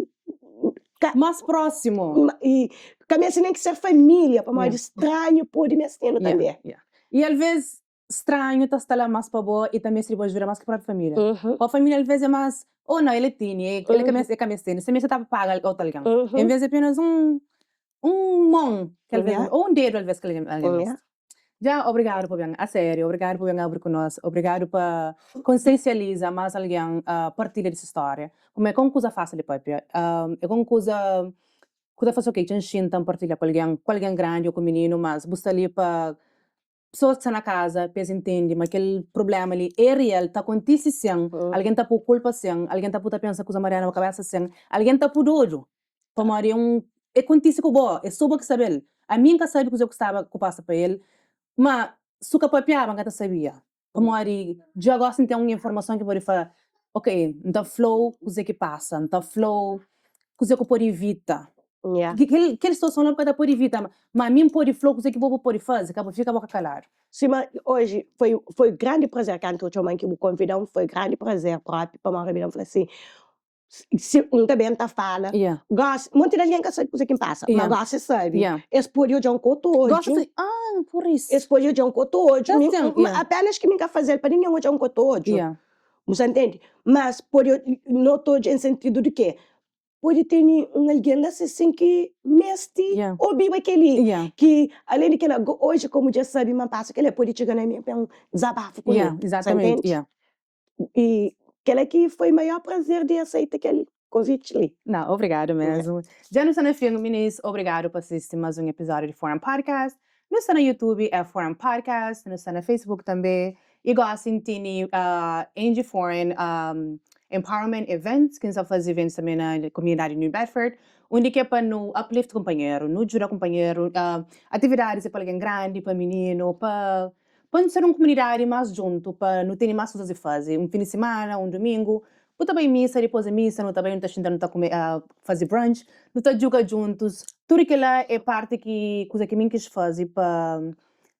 A: ka Más prósimu.
B: I ka meste nen ki ser família, pamodi stranhu pode meste-nu tanbê.
A: I alvês stranhu ta sta la mas pa bo i ta meste di bo ajuda mas ki propi familia. Pa familia alvês é mas, oh nau, el é tene, el ka meste, el ka meste, se meste ta paga otu algen. En vês é apenas un un mon ki alvês, ou un dedu alvês ki algen meste. Dja, obrigadu pa ben, a sériu, obrigadu pa ben abri ku nos, obrigadu pa konsensializa mas algen partilha di se stória. Pamodi é ka un kuza fásil di papia, é ka un kuza ku ta fase ok, dja N xinta N partilha ku algen, ku algen grandi ou ku mininu, mas bu sta li pa Pesoas ki sta na kaza pa es intende ma kel prubléma li é real, ta kontise sin, algen ta pô kulpa sin, algen ta pô ta pensa kuza mariadu na bo kabésa sin, algen ta pô dodu pamodi é un é kontise ku bo, é sô bo ki sabe-l. Ami N ka sabe kuzê ku staba ku pasa pa el, má su ka papiaba N ka ta sabia pamodi dja gósi N ten un informason ki pode fla, ok, N ta fla-u kuzê ki pasa, N ta fla-u kuzê ku pode ivita. Kel kel situason la bu ka ta pode ivita, ma mi N pode fla-u kuzê ki bo bu pode faze, ka bu fika boka kaladu.
B: Sima oji foi foi grandi prazer kantu bu txoma-m ki bu konvida-m foi grandi prazer propi pamodi Rabida fla si si N ta ben ta fala gosi monti di algen ka sabe kuzê ki N pasa ma gosi es sabe es pode odja-m ku otu odju es pode odja-m ku otu odju apenas ki mi N ka faze-l pa ningen odja-m ku otu odju. Bu sa ntende? Mas pode no ta odja en sentidu di ke? Pode tene un algen la si sin ki meste obiba kel-li. Ki alen di kel-la, oji komu dja sabe ma N pasa kel-la, el pode txiga na mi pa N dizabafa ku mi. Sa ntende? I kel-la ki foi maior prazer di aseita kel konviti li.
A: Nau, obrigadu mesmu. Dja nu sta na fin, minis. Obrigadu pa sisti mas un episódiu di Forum Podcast. Nu sta na YouTube é Forum Podcast, nu sta na Facebook tanbe. I gosi N tene Angie Foreign Empowerment Events, ki N sta faze eventus tanbe na komunidadi di New Bedford, undi ki é pa nu uplift kunpanheru, nu djuda kunpanheru, atividadis é pa algen grandi, pa mininu, pa Pa nu ser un kumunidadi más djuntu, pa nu tene más kuzas di faze. Un fin di simana, un dumingu, bu ta bai misa, dipôs di misa nu ta bai nu ta xinta nu ta kume faze brunch, nu ta djuga djuntus. Tudu kel-la é parti ki kuza ki mi N kis faze pa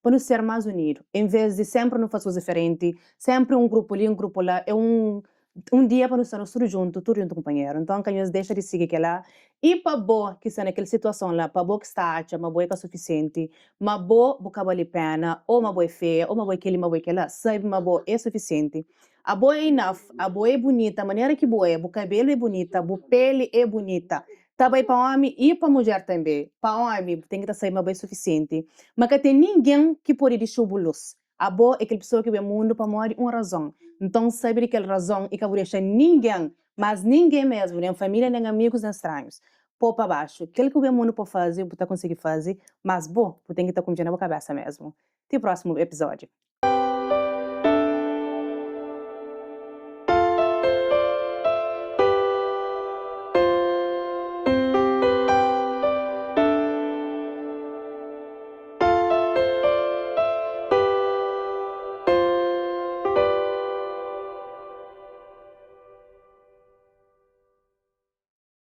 A: pa nu ser más unidu. En vês di sénpri nu faze kuzas diferenti, sénpri un grupu li, un grupu la, é un Un dia pa nu sta nos tudu djuntu, tudu djuntu kunpanheru. Nton ka nhos dexa di sigi kel-la. I pa bo ki sta na kel situason la, pa bo ki sta atxa ma bo é ka sufisienti, ma bo bu ka bali péna, ô ma bo é feia, ô ma bo é kel-li, ma bo é kel-la, sabe ma bo é sufisienti. Abo é enough, abo é bunita manera ki bo é, bu kabelu é bunita, bu péli é bunita. Ta bai pa ómi i pa mudjer tanbê. Pa ómi, bu ten ki ta sabe ma bo é sufisienti, ma ka ten ningen ki pode dixu-u bu lus. Abo é kel pesoa ki ben mundu pamodi un razon. Nton sabe di kel razon i ka bu dexa ningen, mas ningen mesmu, nen família, nen amigus, nen stranhus, pô pa baxu. Kel ki bu ben mundu pa faze, bu ta konsigi faze, mas bo, bu ten ki ta kunfia na bu kabesa mesmu. Ti prósimu episódiu.